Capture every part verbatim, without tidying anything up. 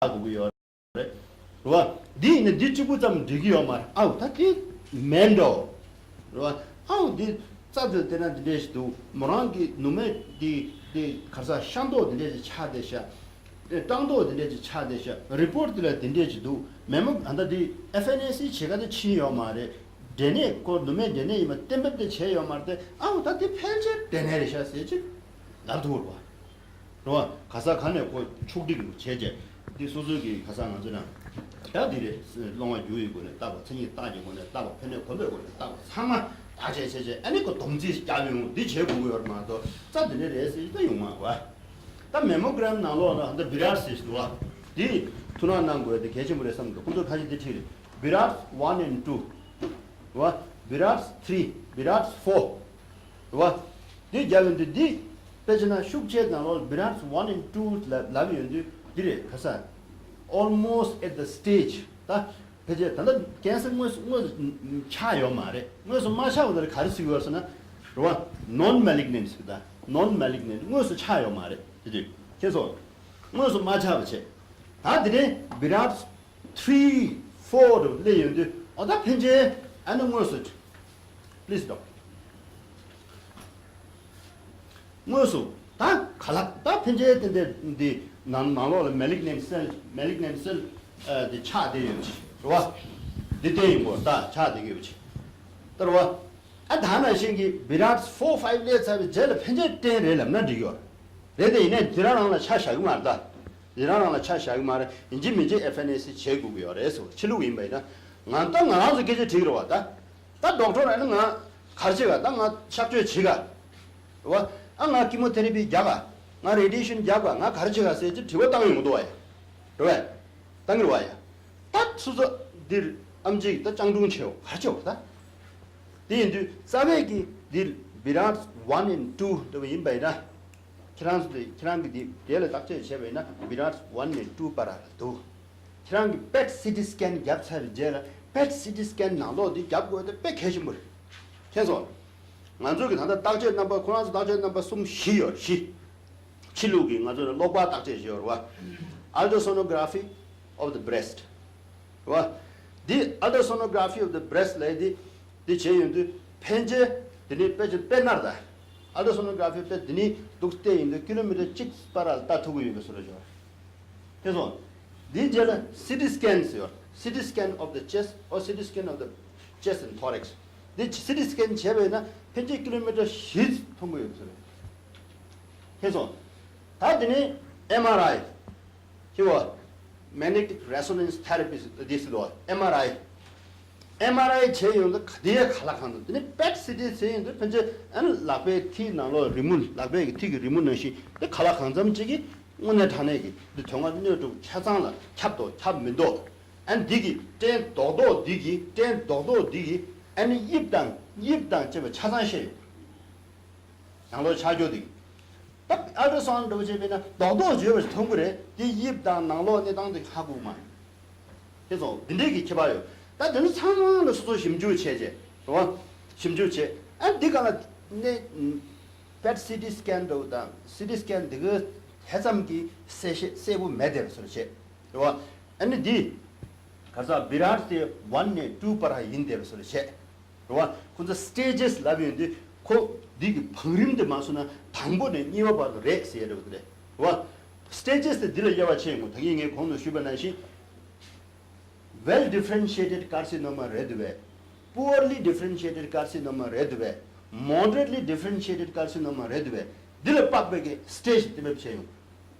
དགོས་ཀྱི་ཡོད་རེད། རེད་བ། འདི་ཡིན་ན་འདི་གཅིག་པུ་ཙམ་འགྲིག་གི་ཡོད་མ་རེད། ཨའུ་ད་དེ་མེད་འགྲོ། རེད་བ། ཨའུ་འདི་རྩ་དེ་དེ་ན་འདི་འདྲས་ཞིག་འདུག་མོ་རང་གི་ནུ་མའི་འདི་འདི་ག་རེ་ཟ་ཤ་མདོག་འདི་འདྲས་ཞིག་ཆགས་བསྡད་ཤག་སྐྲངས་མདོག་འདི་འདྲས་ཅིག་ཆགས་བསྡད་ཤག་རི་པོར་ཊི་འདི་ལ་འདི་འདྲས་ཅིག་འདུག་མེ་མོ་ད་ལྟ་འདི་ཨེཕ་ཨེན་ཨེ་སི་བྱེད་ག་ད་ཕྱིན་ཡོད་མ་རེད། འབྲས་ནད་ཁོ་ནུ་མའི་འབྲས་ནད་ཡིན་པ་གཏན་འབེབས་དེ་བྱས་ཡོད་མ་རེད་དེ། ཨའུ་ད་འདི་ཕལ་ཆེར་འབྲས་ནད་རེད་ཤག་ཟེར་ཅིག་ལབ་ཐུབ་རེད་བ། རེད་བ། ག་ས་ག་ནས་ཁོ་ཕྱུགས་སྒྲིག་བྱས་རྗེས་འདི་སོ་སོའི་གི་ག་ས་ང་ཚོ་རང་ཡ་འདི་རེད། སློང་བ་རྒྱུ་ཡི་སྒོ་ནས་བརྟག་པ་མཚན་ཉིད་བརྟག་གི་སྒོ་ནས་བརྟག་པ་ཕན་གནོད་གོམས་པའི་སྒོ་ནས་བརྟག་པ་ཚང་མ་བརྟག་དཔྱད་བྱས་རྗེས་ཨ་ནི་ཁོ་སྡོམ་རྩིས་བརྒྱབ་ཡོང་འདི་བྱེད་དགོས་ཀྱི་ཡོད་རེད་མ་གཏོགས་རྩ་འདི་འདྲ་རེད་ཟེར་གྱི་ད་ཡོང་མ་རེད་བ། ད་མེ་མོ་གྷ་རམ་ནང་ལོགས་ལ་འདི་བི་རཱཊ་ཟེར་ཞིག་འདུག་བ། འདི་ཐུགས་སྣང་གནང་དགོས་དེ་གལ་ཆེན་པོ་རེད་བསམ་གི་འདུག་ཁོང་ཚོ་ཁ་ཤས་འདི་ཁྲིད་རེད། བི་རཱཊ་ཝན་ཨེན་ཊུ། རེད་བ། བི་རཱཊ་ཐི་རི། བི་རཱཊ་ཕོར། རེད་བ། འདི་རྒྱབ་ཡོང་དུས་འདི་དཔེ་བྱས་ན་ཤུགས་ཆེ་ནང་ལོགས་བི་རཱཊ་ཝན་ཨེན་ཊུ་ལབ་ལབ་ཡོང་དུས་འདི་རེད་ག་ས། Almost at the stage ད་ཕལ་ཆེར་ད་ལྟ་ཀེན་སར་དངོས་སུ་དངོས་སུ་ཆགས་ཡོད་མ་རེད། དངོས་སུ་མ་ཆགས་པ་དེར་ག་རེ་ཟེར་གྱི་ཡོད་ཟེར་ན། རེད་བ། ནོན་མེ་ལིག་ནེན་ཟེར་གྱི་ད་ནོན་མེ་ལིག་ནེན་དངོས་སུ་ཆགས་ཡོད་མ་རེད་དེ་དུས་ཁྱེད་ཚོ། དངོས་སུ་མ་ཆགས་པ་བྱས། ད་དེ་ནས་བི་རཱཊ་ཐི་རི་ཕོར་དུ་སླེབས་ཡོང་དུས་ཨོ་ད་ཕན་ཆད་ཨ་ནི་དངོས་སུ། པི་ལི་སི་ཌོག་དངོས་སུ་ད་ག་ལ་ད་ཕན་ཆད་དེ་འདྲ་འདི་ནང་ནང་ལོགས་ལ་མེ་ལིག་ནེན་སེལ་མེ་ལིག་ནེན་སེལ་འདི་ཆགས་བསྡད་ཡོད་ཅིག་རེད་བ། འདི་བསྟན་ཡོང་གོ་ད་ཆགས་བསྡད་ཡོད་ཅིག་ད་རེད་བ། ཨ་ད་ནང་བཞིན་གྱི་བི་རཱཊ་ཕོར་ཕའིབ་སླེབས་ཚར་བའི་རྗེས་ལ་ཕན་ཆད་སྐྲན་རེད་ལབ་ན་འགྲིག་ཡོད་རེད། དེ་ཡིན་ནའི་འདི་རང་རང་ལ་ཆ་བཞག་གི་མ་རེད་ད། འདི་རང་རང་ལ་ཆ་བཞག་གི་མ་རེད། ཡིན་གཅིག་མིན་གཅིག་ཨེཕ་ཨེན་ཨེ་སི་བྱེད་དགོས་ཀྱི་ཡོད་རེད་ཟེར་བ་ཕྱི་ལུགས་ཡིན་པ་ཡིན་ན། ང་ད་ང་རང་ཚོ་སྐད་ཆ་དྲིས་ཀྱི་རེད་བ་ད། ད་ཌོག་ཊར་ཨ་ནི་ང་ག་རེ་བྱེད་ག་ད་ང་གཤག་བཅོས་བྱེད་ག་རེད་བ། ཨ་ང་ཀི་མོ་ཐེ་ར་པི་རྒྱག་ག་ང་རེ་ཌི་ཡེ་ཤན་རྒྱག་ག་ང་ག་རེ་བྱེད་ག་ཟེར་གྱི་དྲི་བ་བཏང་ཡོང་གི་འདུག་བ་ཡ། རེད་བས། བཏང་གི་རེད་བ་ཡ། ད་སོ་སོ་འདིར་ཨམ་ཆི་གི་ད་སྤྱང་གྲུང་བྱེད་འོ་ག་རེ་བྱེད་འོ་ད། དེ་ཡིན་དུས་རྩ་བའི་གི་འདིར་བི་རཱཊ་ཝན་ཨེན་ཊུ་འདྲ་བ་ཡིན་པ་ཡིན་ན། ཁྱེད་རང་ཚོ་དེ་ཁྱེད་རང་གི་དེ་དེ་ལ་བརྟག་དཔྱད་བྱས་པ་ཡིན་ན་བི་རཱཊ་ཝན་ནས་ཊུ་བར་ལ་འདུག་ཁྱེད་རང་གི་པེཊ་སི་ཊི་སི་ཀེན་བརྒྱབ་ཚར་བའི་རྗེས་ལ་པེཊ་སི་ཊི་སི་ཀེན་ནང་ལོགས་དེ་བརྒྱབ་དགོས་དེ་དཔེ་གལ་ཆེན་པོ་རེད། མཁྱེན་སོང་། ང་ཚོ་གི་ད་ལྟ་བརྟག་དཔྱད་རྣམ་པ་ཁོ་རང་ཚོ་བརྟག་དཔྱད་རྣམ་པ་གསུམ་བཞི་ཡོད་བཞི། ཕྱི་ལུགས་ཀྱི་ང་ཚོ་ལ་གློག་པར་བརྟག་དཔྱད་བཞི་ཡོད་རེད་བ། Ultrasonography of the breast རེད་བ། འདི་Ultrasonography of the breast ལབ་ཡས་འདི། འདི་བྱས་ཡོང་དུས་ཕན་ཆད་དེ་ནས་དཔེ་ཆ་དཔེར་ན་ད། ཨལ་ཊ་སོ་ནོ་གྷ་ར་ཕི་དཔེ་འདི་ནས་འདུག་བལྟས་ཡོང་དུས་ཀི་ལོ་མི་ཊར་གཅིག་བར་ལ་ལྟ་ཐུབ་ཀྱི་ཡོད་པའི་བཟོ་འདྲ་ཅིག་ཡོད་རེད། དེ་སོང་། འདིའི་རྗེས་ལ་སི་ཊི་སི་ཀེན་ཟེར་ཡོད་རེད། སི་ཊི་སི་ཀེན་ཨོབ་ད་ཅེ་སི་ཊི་ཨོ་སི་ཊི་སི་ཀེན་ཨོབ་ད་ཅེ་སི་ཊི་ཨེན་ཐོ་རེག་སི། འདི་སི་ཊི་སི་ཀེན་བྱས་པ་ཡིན་ན་ཕན་ཆད་ཀི་ལོ་མི་ཊར་བཞི་མཐོང་གི་ཡོད་པའི་བཟོ་འདྲ། དེ་སོང་། ད་འདི་ནས་ཨེམ་ཨར་ཨའི། ཁྱི་བོ། Magnetic Resonance Therapy འདི་ཟེར་དོ། ཨེམ་ཨར་ཨའི། ཨེམ་ཨར་ཨའི་བྱས་ཡོང་དུས་ག་དེ་ག་ལ་གང་འདུག་དེ་ནས་པེཊ་སི་ཊི་བྱས་ཡོང་དུས་ཕན་ཆད་ཨ་ནི་ལག་པའི་མཐིལ་ནང་ལོགས་རི་མོ་ལག་པའི་གི་མཐིལ་གི་རི་མོ་ནང་བཞིན་དེ་ག་ལ་གང་འཚམ་ཅིག་གིས་དངོས་གནས་དྲང་གནས་ཀྱི་འདི་དོན་ལྔ་སྣོད་དྲུག་ཆ་ཚང་ལ་ཁྱབ་འདུག་ཁྱབ་མི་འདུག་ཨ་ནི་འདི་གི་སྐྲན་རྡོག་རྡོག་འདི་གི་སྐྲན་རྡོག་རྡོག་འདི་གི་ཨ་ནི་དབྱིབས་དང་དབྱིབས་དང་བཅས་པ་ཆ་ཚང་ཤེས་ཡོང་། ནང་ལོགས་ཆགས་རྒྱུ་དེ། ད་ཨལ་ཊ་སའུན་འདྲ་པོ་བྱས་པས་ན་རྡོག་རྡོག་བརྗོད་པ་ཞིག་མཐོང་གི་རེད། དེ་དབྱིབས་དང་ནང་ལོགས་གནས་སྟངས་དེ་ཧ་གོ་གི་མ་རེད། དེ་ཚོ་འདི་འདྲས་ཀྱི་ཁྱད་པར་ཡོད། ད་དེ་ཚོ་ཚང་མ་ལ་སོ་སོ་ཞིབ་འཇུག་བྱས་རྗེས་རེད་བ། ཞིབ་འཇུག་བྱས་ཨ་འདི་ག་ལ་ནས་པེཊ་སི་ཊི་སི་ཀེན་འདྲ་པོ་དང་སི་ཊི་སི་ཀེན་འདི་ག་དེ་ཙམ་གྱི་གསལ་ཤེས་གསལ་པོ་མེད་བསྡད་པ་བཟོ་འདྲ་བྱས་རེད་བ། ཨ་ནི་འདི་ག་ས་བི་རཱཊ་དེ་ཝན་ནས་ཊུ་བར་ཡིན་བསྡད་པ་བཟོ་འདྲ་བྱས། རེད་བ། ཁོ་ཚོ་སི་ཊེ་ཇེ་སི་ལབ་ཡོང་དུས་ཁོ་འདི་གི་བང་རིམ་དེ་མ་སོང་ན་དང་པོ་ནས་གཉིས་པ་བར་དུ་རེད་ཟེར་ཡ་རེད་བ། དེ་རེད་བ། སི་ཊེ་ཇེ་སི་དེ་འདི་ལ་དབྱེ་བ་ཕྱེ་ཡོང་གོ་ད་གིན་ངས་གོང་དུ་ཞུས་པ་ནང་བཞིན། Well differentiated carcinoma རེད་འདུག་བས། Poorly differentiated carcinoma རེད་འདུག་བས། Moderately differentiated carcinoma རེད་འདུག་བས། འདི་ལ་དཔག་པའི་གི་སི་ཊེ་ཇི་གཏན་འབེབས་བྱས་ཡོང་།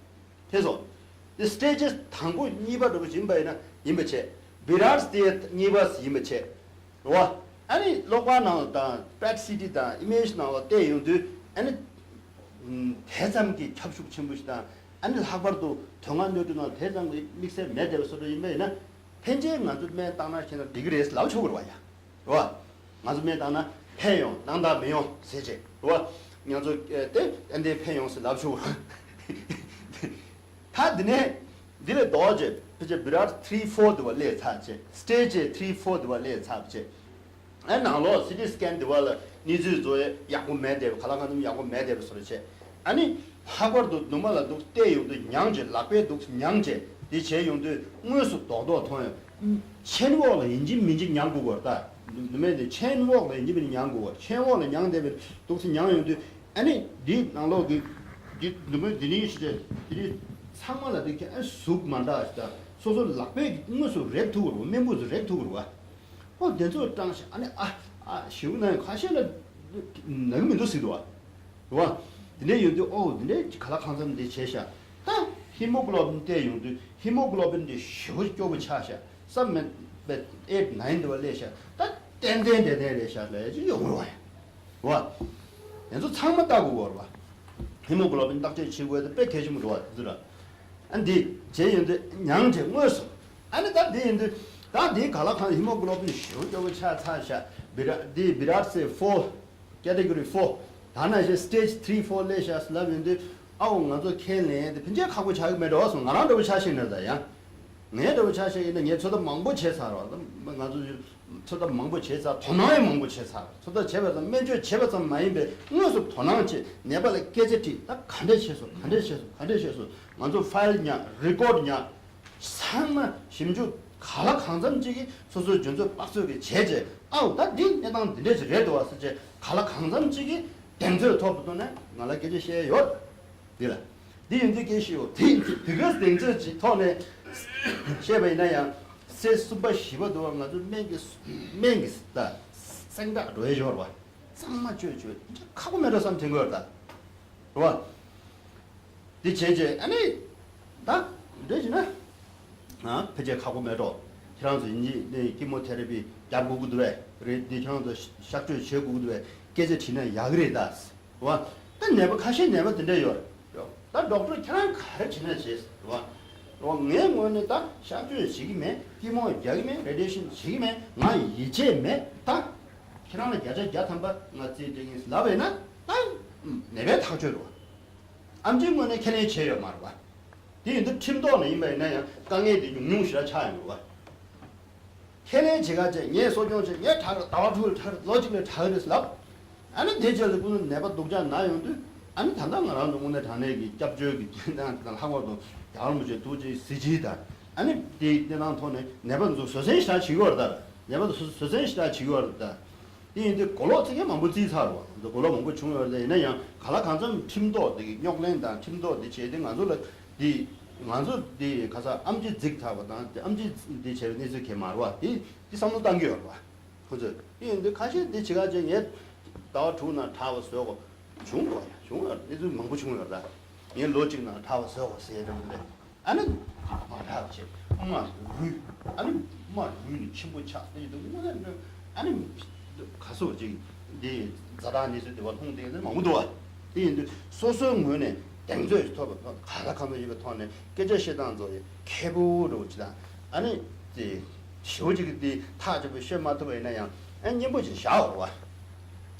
དེ་སོང་། དེ་སི་ཊེ་ཇེ་སི་དང་པོ་གཉིས་པ་འདྲ་པོ་ཡིན་པ་ཡིན་ན་ཡིན་པ་བྱས། བི་རཱཊ་དེ་གཉིས་པ་ཡིན་པ་བྱས། རེད་བ། ཨ་ནི་གློག་པར་ནང་ལ་དང་པེཊ་སི་ཊི་དང་ཨི་མེ་ཇི་ནང་ལ་བལྟས་ཡོང་དུས་ཨ་ནི། ཨུམ། དེ་ཙམ་གྱི་ཁྱབ་ཤུགས་ཆེན་པོ་ཞིག་དང་ཨ་ནི་ལྷག་པར་དུ་དོན་ལྔ་སྣོད་དྲུག་ནང་དེ་ཙམ་གྱི་དམིགས་བསལ་མེད་བསྡད་པ་བཟོ་འདྲ་ཡིན་པ་ཡིན་ན། ཕན་ཆད་ང་ཚོ་སྨན་བཏང་ན་ཁྱེད་རང་འགྲིག་གི་རེད་ལབ་ཆོག་གི་རེད་བ་ཡ། རེད་བ། ང་ཚོ་སྨན་བཏང་ན་ཕན་ཡོང་སྣང་དག་མི་ཡོང་ཟེར་བྱས་རེད་བ། ང་ཚོ་ཨེ་དེ་ཨེ་འདི་ཕན་ཡོང་ཟེར་ལབ་ཆོག་གི་རེད། ད་འདི་ནས་འདི་ལས་ལྡོག་བྱས་ཕལ་ཆེར་བི་རཱཊ་ཐི་རི་ཕོར་དེ་བ་སླེབས་ཚར་བྱས་སི་ཊེ་ཇི་ཐི་རི་ཕོར་དེ་བ་སླེབས་ཚར་བྱས། ཨ་ནང་ལོགས་སི་ཊི་སི་ཀེན་དེ་བ་ལ་གནས་ཚུལ་བཟོ་ཡས་ཡག་པོ་མེད་བསྡད་པ་ག་ལ་གང་འཚམ་ཡག་པོ་མེད་བསྡད་པ་བཟོ་འདྲ་བྱས། ཨ་ནི་ལྷག་པར་དུ་ནུ་མ་ལ་འདུག་བལྟས་ཡོང་དུས་མྱངས་བྱས་ལག་པས་འདུག་མྱངས་བྱས་ དེ་བྱས་ཡོང་དུས་དངོས་སུ་རྡོག་རྡོག་མཐོང་ཡོང་། མཆན་འོག་ལ་ཡིན་གཅིག་མིན་གཅིག་མྱང་དགོས་པར་ལྟ། ནུ་མས་ནི་མཆན་འོག་ལ་ཡིན་གཅིག་མིན་གཅིག་མྱང་དགོས་པར། མཆན་འོག་ལ་མྱང་བསྡད་པའི་འདུག་སེ་མྱང་ཡོང་དུས། ཨ་ནི་འདིའི་ནང་ལོགས་ཀྱི་འདི་ནུ་མས་འདི་ནི་ཞིག་བྱས་འདི་ནི་ཚང་མ་ལ་འདི་ཁྱེད་ཨ་གཟུགས་མ་འདྲ་ཞིག་དང་སོ་སོ་ལག་པས་དངོས་སུ་རེག་ཐུབ་ཀྱི་རེད་པ། སྨན་ཁུག་སུ་རེག་ཐུབ་ཀྱི་རེད་པ། ཨོ་དེ་ཚོ་སྐྲངས་ཤག་ཨ་ནི་ཨ་ཨ་ཞེ་པོ་ན་ཡང་ཁ་ཤས་ལ་ན་གི་མི་འདུག་ཟེར་འདུག་བ། རེད་བ། དེ་འདྲ་ཡོང་དུས་ཨོ་དེ་འདྲའི་ག་ལ་གང་འཚམ་དེ་བྱས་ཤག་ད་ཧི་མོ་གྷི་ལོ་བིན་བལྟས་ཡོང་དུས་ཧི་མོ་གྷི་ལོ་བིན་དེ་ཞེ་པོ་སྐྱོ་པོ་ཆགས་ཤག་སབ་མེད་པའི་ཨེཊ་ནའིན་དེ་བ་སླེབས་ཤག་ད་ཏན་ཏན་ཏན་ཏན་སླེབས་ཤག་ལབ་ཡ་ཅིག་ཡོང་གི་རེད་བ། རེད་བ། དེ་ཚོ་ཚང་མ་ལྟ་དགོས་ཀྱི་རེད་བ། ཧི་མོ་གྷི་ལོ་བིན་བརྟག་དཔྱད་བྱེད་དགོས་དེ་དཔེ་གལ་ཆེན་པོ་རེད་བ། དེ་ཚོ་ར། ཨ་འདི་བྱས་ཡོང་དུས་མྱང་བྱས་དངོས་སུ། ཨ་ནི་ད་འདི་ཡིན་དུས་ད་འདི་ག་ལ་གང་ཧི་མོ་གྷི་ལོ་བིན་ཞེ་པོ་སྐྱོ་པོ་ཆགས་ཚར་ཤག་བི་ར་འདི་བི་ར་སི་ཕོར། ཀེ་ཊི་གོ་རི་ཕོར། ད་ནང་བཞིན་སི་ཊེ་ཇི་ཐི་རི་ཕོར་སླེབས་ཤག་ཟེར་ལབ་ཡོང་དུས་ཨའོ་ང་ཚོ་ཁས་ལེན་དེ་ཕན་ཆད་ཁག་པོ་ཆགས་ཀྱི་མེད་འགྲོ་སོང་། ང་རང་འདྲ་པོ་ཆགས་ཤེས་ན་ད་ཡང་། ངའི་འདྲ་པོ་ཆ་ཤས་ཡིན་ན་ངས་ཚོད་ལྟ་མང་པོ་བྱས་ཚར་བ་དང་ང་ཚོ་ཚོད་ལྟ་མང་པོ་བྱས་ཚར། དོ་སྣང་ཡང་མང་པོ་བྱས་ཚར། ཚོད་ལྟ་བྱས་པ་ཙམ་སྨན་བཅོས་བྱས་པ་ཙམ་མ་ཡིན་པའི་དངོས་སུ་དོ་སྣང་བྱས་ནད་པ་ལ་སྐད་ཆ་དྲིས་ད་ག་འདྲས་བྱས་སོང་ག་འདྲས་བྱས་སོང་ག་འདྲས་བྱས་སོང་ང་ཚོ་ཕའིལ་ཉར་རི་ཀོཌ་ཉར་ཚང་མ་ཞིབ་འཇུག་ག་ལ་གང་འཚམ་ཅིག་གིས་སོ་སོའི་འཇོན་ཚོད་དཔག་ཚོད་ཀྱིས་བྱས་རྗེས་ཨའོ་ད་འདི་གནས་སྟངས་འདི་འདྲས་ཅིག་རེད་འདུག་བ་ཟེར་བྱས་ག་ལ་གང་འཚམ་ཅིག་གིས་གདེང་ཚོད་ཐོབ་པའི་ཐོག་ནས་ང་ལ་སྐད་ཆ་བཤད་ཡོད། འདི་ལ། འདི་ཡིན་དུས་སྐད་ཤེས་ཡོད། དེ་ཡིན་དུས་དེ་ག་གདེང་ཚོད་ཀྱི་ཐོག་ནས་བཤད་པ་ཡིན་ན་ཡང་ཚེས་གསུམ་པ་བཞི་པ་དུ་བ་ང་ཚོ་སྨན་གྱི་སྨན་གྱི་ད་སེང་དྲག་འགྲོ་ཡས་ཡོད་རེད་བ། གཙང་མ་བཅོས་བཅོས་ཁག་པོ་མེད་འགྲོ་བསམ་དྲན་གྱི་ཡོད་རེད་ད། རེད་བ། འདི་བྱས་རྗེས་ཨ་ནི་ད་འདྲ་བྱས་ན་ཨ་ཕལ་ཆེར་ཁག་པོ་མེད་འགྲོ། ཁྱེད་རང་ཚོ་ཡིན་གྱི་ནི་ཀི་མོ་ཐེ་ར་པི་རྒྱབ་དགོས་ཀྱི་འདུག་བས་རེད། འདི་ཁྱེད་རང་ཚོ་གཤག་བཅོས་བྱེད་དགོས་ཀྱི་འདུག་བས་སྐད་ཆ་དྲིས་ན་ཡག་གི་རེད་ད། རེད་བ། ད་ནད་པ་ཁ་ཤས་ནད་པ་དེ་འདྲ་ཡོད་རེད། ད་ཌོག་ཊར་ཁྱེད་རང་ག་རེ་བྱེད་ན་བྱེད་རེད་བ། རེད་བ། ངའི་ངོས་ནས་ད་གཤག་བཅོས་བྱེད་ཀྱི་མེད། ཀི་མོ་རྒྱག་གི་མེད། རེ་ཌི་ཡེ་ཤན་བྱེད་ཀྱི་མེད། ང་ཡིད་ཆེས་མེད་ད། ཁྱེད་རང་ལ་བརྒྱ་ཆ་བརྒྱ་ཐམ་པ་ང་རྩིས་སྤྲད་ཀྱི་ཡིན་ལབ་པས་ན་ད་ནད་པའི་ཐག་གཅོད་རེད་བ། ཨེམ་ཆིའི་ངོས་ནས་ཁས་ལེན་བྱས་ཡོད་མ་རེད་བ། དེ་ཡིན་དུས་ཁྲིམས་ཐོག་ནས་ཡིན་པ་ཡིན་ན་ཡང་དཀའ་ངལ་དེ་ཉུང་ཉུང་ཞེ་དྲག་ཆགས་ཡོང་གི་རེད་བ། ཁས་ལེན་བྱེད་ག་བྱས་ངས་གསོ་སྐྱོང་བྱས་ངས་དྲག་རེད། ཟླ་བ་དྲུག་ལ་དྲག་རེད། ལོ་གཅིག་ལ་དྲག་རེད་ལབ། ཨ་ནི་དེ་རྗེས་ལ་ཀུན་ནད་པ་སྡུག་ཅག་ན་ཡོང་དུས་ཨ་ནི་ད་ལྟ་ང་རང་ཚོ་དངོས་གནས་དྲང་གནས་ཀྱི་སྐྱབས་བཅོལ་གྱི་རྐྱེན་དང་ལྷག་པར་དུ་རྒྱལ་བ་རིན་པོ་ཆེ་ཐུགས་རྗེ་གཟི་བརྗིད་དང་ཨ་ནི་དེའི་གནས་སྟངས་ཐོག་ནས་ནད་པ་ཚོ་བཟོད་བསྲན་ཞེ་དྲག་བྱེད་ཀྱི་ཡོད་རེད་ད། ནད་པ་ཚོ་བཟོད་བསྲན་ཞེ་དྲག་བྱེད་ཀྱི་ཡོད་རེད་ད། དེ་ཡིན་དུས་གོ་ལོག་ཚིག་ངན་མང་པོ་བརྩིས་ཚར་བ། གོ་ལོག་མང་པོ་བྱུང་ཡོད་རེད། ཡིན་ན་ཡང་ག་ལ་གང་འཚམ་ཁྲིམས་ཐོག་དེ་གི་རྙོག་གླེང་དང་ཁྲིམས་ཐོག་དེ་བྱས་ཏེ་ང་ཚོ་ལ་དེ་ང་ཚོ་དེ་ག་ས་ཨེམ་ཆི་འཛིགས་ཚར་བ་དང་དེ་ཨེམ་ཆི་དེ་བྱས་པའི་གནས་ཚུལ་གས་མ་རེད་བ། དེ་དེ་བསམ་བློ་བཏང་གི་ཡོད་རེད་བ། ཁོ་ཚོས་དེ་ཡིན་དུས་ཁ་ཤས་དེ་བྱེད་ག་བྱས་ངས་ཟླ་བ་དྲུག་ནང་དྲག་པ་བཟོ་དགོས་བྱུང་འགྲོ་ཡ་བྱུང་ཡ་གནས་ཚུལ་མང་པོ་བྱུང་ཡོད་རེད། ངས་ལོ་གཅིག་ནང་དྲག་པ་བཟོ་དགོས་ཟེར་ཡ་འདྲ་པོ་རེད། ཨ་ནི་མ་དྲག་བྱས་དམར་རུལ། ཨ་ནི་དམར་རུལ་ནས་ཆེན་པོ་ཆགས་ཏེ་དུས་དངོས་གནས་ཨ་ནི་ག་སོ་ཅིག་འདི་ཛ་དྲག་གནས་ཚུལ་དེ་བ་མཐོང་དེ་ནི་མང་པོ་འདུག་བ། དེ་ཡིན་དུས་སོ་སོའི་ངོས་ནས་གདེང་ཚོད་ཐོབ་པའི་ཐོག་ག་ལ་གང་འཚམ་ཡོད་པའི་ཐོག་ནས་སྐད་ཆ་བཤད་སྟངས་ཚོ་ཡི་མཁས་པོ་འདྲ་བོ་ཅིག་དང་ཨ་ནི་དེ་ཞེ་པོ་ཅིག་གི་དེ་ཐག་ཆོད་པོ་བཤད་མ་ཐུབ་པ་ཡིན་ན་ཡང་ཨ་སྙན་པོ་ཅིག་བཞག་འོ་བ།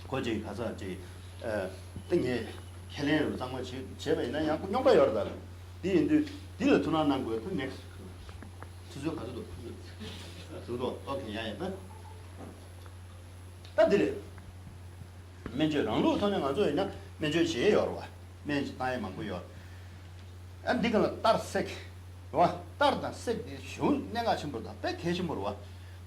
ཁོ་ཅིག་ག་ས་ཅིག་ཨ་ཏི་ངས་ཁས་ལེན་རུ་གཙང་མ་བྱེད་བྱས་པ་ཡིན་ན་ཡང་ཁོ་རྙོག་དྲ་ཡོད་རེད་ད། འདི་ཡིན་དུས་འདི་ལ་ཐུགས་སྣང་གནང་དགོས་ཐུགས་ནེག་སི་ཆུ་ཚོད་ག་ཚོད་འདུག་ཆུ་ཚོད་འདུག་ཨོ་ཁེ་ཡ་ཡིན་ན། ད་འདི་རེད། སྨན་བཅོས་རང་ལུགས་ཐོག་ནས་ང་ཚོ་ཡིན་ན་སྨན་བཅོས་བྱེད་ཡས་ཡོད་རེད་བ། སྨན་ཞིག་བཏང་ཡས་མང་པོ་ཡོད། ཨ་འདི་ག་ལ་གཏར་སྲེག་རེད་བ། གཏར་དང་སྲེག་དེ་ཞེ་པོ་གནད་འགག་ཆེན་པོ་དང་དཔེ་གལ་ཆེན་པོ་རེད་བ།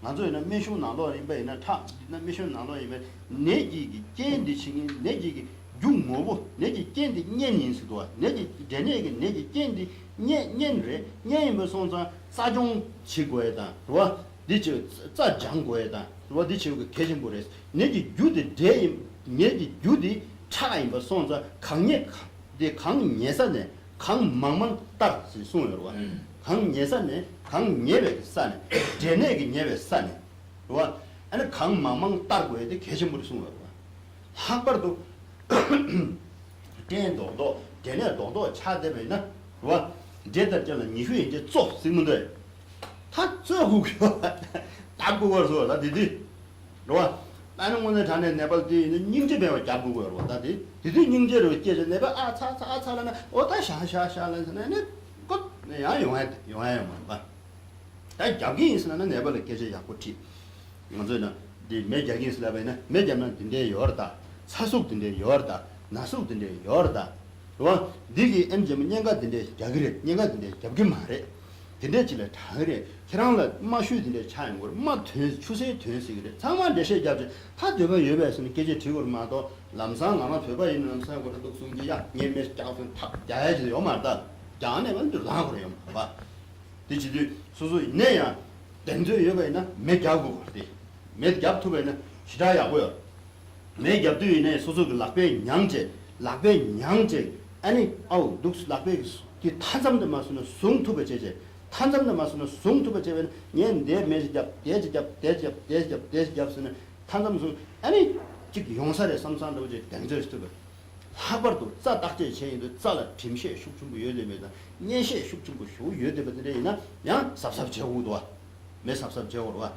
ང་ཚོ་ཡིན་ན་སྨན་གཞུང་ནང་ལོགས་ཡིན་པ་ཡིན་ན་ཁྲག་ཡིན་ན་སྨན་གཞུང་ནང་ལོགས་ཡིན་པའི་ནད་ཀྱི་གི་རྐྱེན་འདི་བྱེད་མཁན་ནད་ཀྱི་གི་རྒྱུ་ངོ་བོ་ནད་ཀྱི་རྐྱེན་འདི་གཉན་ཡིན་ཟེར་འདུག་བ། ནད་ཀྱི་འབྲས་ནད་ཀྱི་ནད་ཀྱི་རྐྱེན་འདི་གཉན་གཉན་རེད། གཉན་ཡིན་པ་སོང་ཙང་རྩ་སྦྱོང་བྱེད་དགོས་ཡས་དང་རེད་བ། འདི་བྱེད་རྩ་སྦྱང་དགོས་ཡས་དང་རེད་བ། འདི་བྱེད་དགོས་གལ་ཆེན་པོ་རེད། ནད་ཀྱི་རྒྱུ་དེ་འབྲས་ཡིན་ནད་ཀྱི་རྒྱུ་དེ་ཁྲག་ཡིན་པ་སོང་ཙང་གང་ཉེ་དེ་གང་ཉེ་ས་ནས་གང་མང་མང་གཏར་ཟེར་གསུངས་ཡོད་རེད་བ། གང་ཉེ་ས་ནས་གང་ཉེ་བའི་ས་ནས་འབྲས་ནད་ཀྱི་ཉེ་བའི་ས་ནས་རེད་བ། ཨ་ནི་གང་མང་མང་གཏར་དགོས་ཡས་དེ་གལ་ཆེན་པོ་རེད་གསུངས་ཡོད་རེད་བ། ལྷག་པར་དུ་སྐྲན་རྡོག་རྡོག་འབྲས་ནད་རྡོག་རྡོག་ཆགས་བསྡད་པ་ཡིན་ན་རེད་བ། འབྲས་དང་སྐྲན་ལ་ཉི་ཤུ་ཡན་ཆད་བཙོ་ཟེར་མི་འདུག་ད་བཙོ་དགོས་ཀྱི་ཡོད་ད་དགོས་པར་སོ་ད་དེ་དུས། རེད་བ། ད་ནི་དངོས་གནས་དྲང་གནས་ནད་པ་དེ་ཡིན་ན་སྙིང་རྗེ་ཕན་པ་རྒྱབ་དགོས་ཀྱི་ཡོད་རེད་བ། ད་དེ་དེ་དུས་སྙིང་རྗེ་རེད་བ་སྐྱེས་ཚེ་ནད་པ་ཨ་ཚ་ཚ་ཨ་ཚ་ལ་ན་འོ་ད་ཤ་ཤ་ཤ་ལ་ཟེར་ན་ནི་ཀོ་ཡང་ཡོང་ཡ་ཡོང་ཡ་ཡོང་མ་རེད་པ། ད་རྒྱབ་ཀྱི་ཡིན་ཟེར་ན་ནད་པ་ལ་སྐད་ཆ་ཡག་པོ་དྲིས། ང་ཚོས་ན་འདི་མེ་རྒྱག་གི་ཡིན་ཟེར་ལབ་པས་ན་མེ་བརྒྱབ་ན་འདི་འདྲའི་ཡོད་རེད་ད། ཚ་ཟུག་འདི་འདྲའི་ཡོད་རེད་ད། ན་ཟུག་འདི་འདྲའི་ཡོད་རེད་ད། རེད་བ། འདི་གི་ཨེམ་རྗེ་མོ་གཉན་ཁ་འདི་འདྲའི་རྒྱག་གི་རེད། གཉན་ཁ་འདི་འདྲའི་རྒྱབ་ཀྱི་མ་རེད། དེ་འདྲས་ཅིག་ལ་དྲག་གི་རེད། ཁྱེད་རང་ལ་རྨ་ཤུལ་དེ་འདྲས་ཆགས་ཡོང་གི་རེད། རྨ་ཐོན་ཆུ་སེར་ཐོན་སྲིད་ཀྱི་རེད། ཚང་མ་འགྲེལ་བཤད་རྒྱབ་བྱས་ད་འདོད་པ་ཡོད་པས་ཟེར་ནས་སྐད་ཆ་དྲིས་དགོས་རེད་མ་གཏོགས། ལམ་སང་ང་རང་བོད་པ་ཡིན་ན་ལམ་སང་ཁོ་རང་འདུག་གསུང་རྒྱུ་ཡ་ངས་མེ་རྒྱག་སོང་ཐག་རྒྱག་ཡ་ཅིག་ཡོད་མ་རེད། ད་རྒྱག་ནས་ང་འདི་ལངས་དགོས་རེད་ཡོད་མ་རེད་པ། དེ་བྱེད་དུས་སོ་སོ་ཡིན་ནས་ཡང་གདེང་ཚོད་ཡོད་པ་ཡིན་ན་མེ་རྒྱག་དགོས་པ་རེད། མེ་རྒྱག་ཐུབ་པ་ཡིན་ན་ཞེ་དྲག་ཡག་པོ་ཡོད། མེ་རྒྱབ་དུས་ཡིན་ནའི་སོ་སོ་གི་ལག་པས་མྱངས་བྱས། ལག་པས་མྱངས་བྱས། ཨ་ནི་ཨའུ་འདུག་ལག་པས་ཀྱི་མཐའ་མཚམས་དེ་མ་བཟུང་ན་བཟུང་ཐུབ་པ་བྱས་བྱས། མཐའ་མཚམས་དེ་མ་བཟུང་ན་བཟུང་ཐུབ་པ་བྱས་པས་ན་ངས་འདས་མེ་ཞིག་བརྒྱབ་དེ་ཞིག་བརྒྱབ་དེ་ཞིག་བརྒྱབ་དེ་ཞིག་བརྒྱབ་དེ་ཞིག་བརྒྱབ་ཟེར་ན་མཐའ་མཚམས་བཟུང་ཨ་ནི་གཅིག་ཡོང་ས་རེད་བསམ་བསམ་འདྲ་བོ་ཅིག་གདེང་ཚོད་ཞིག་ཐུབ་པས། ལྷག་པར་དུ་རྩ་བརྟག་དཔྱད་བྱས་ཡིན་དུས་རྩ་ལ་གྲིམ་ཤས་ཤུགས་ཆེན་པོ་ཡོད་དེ་མེད་དང་གཉན་ཤས་ཤུགས་ཆེན་པོ་ཞུགས་ཡོད་དེ་མེད་དེ་འདྲ་ཡིན་ན་ཡང་གཟབ་གཟབ་བྱེད་དགོས་འདུག་བ། མེ་གཟབ་གཟབ་བྱེད་དགོས་རེད་བ།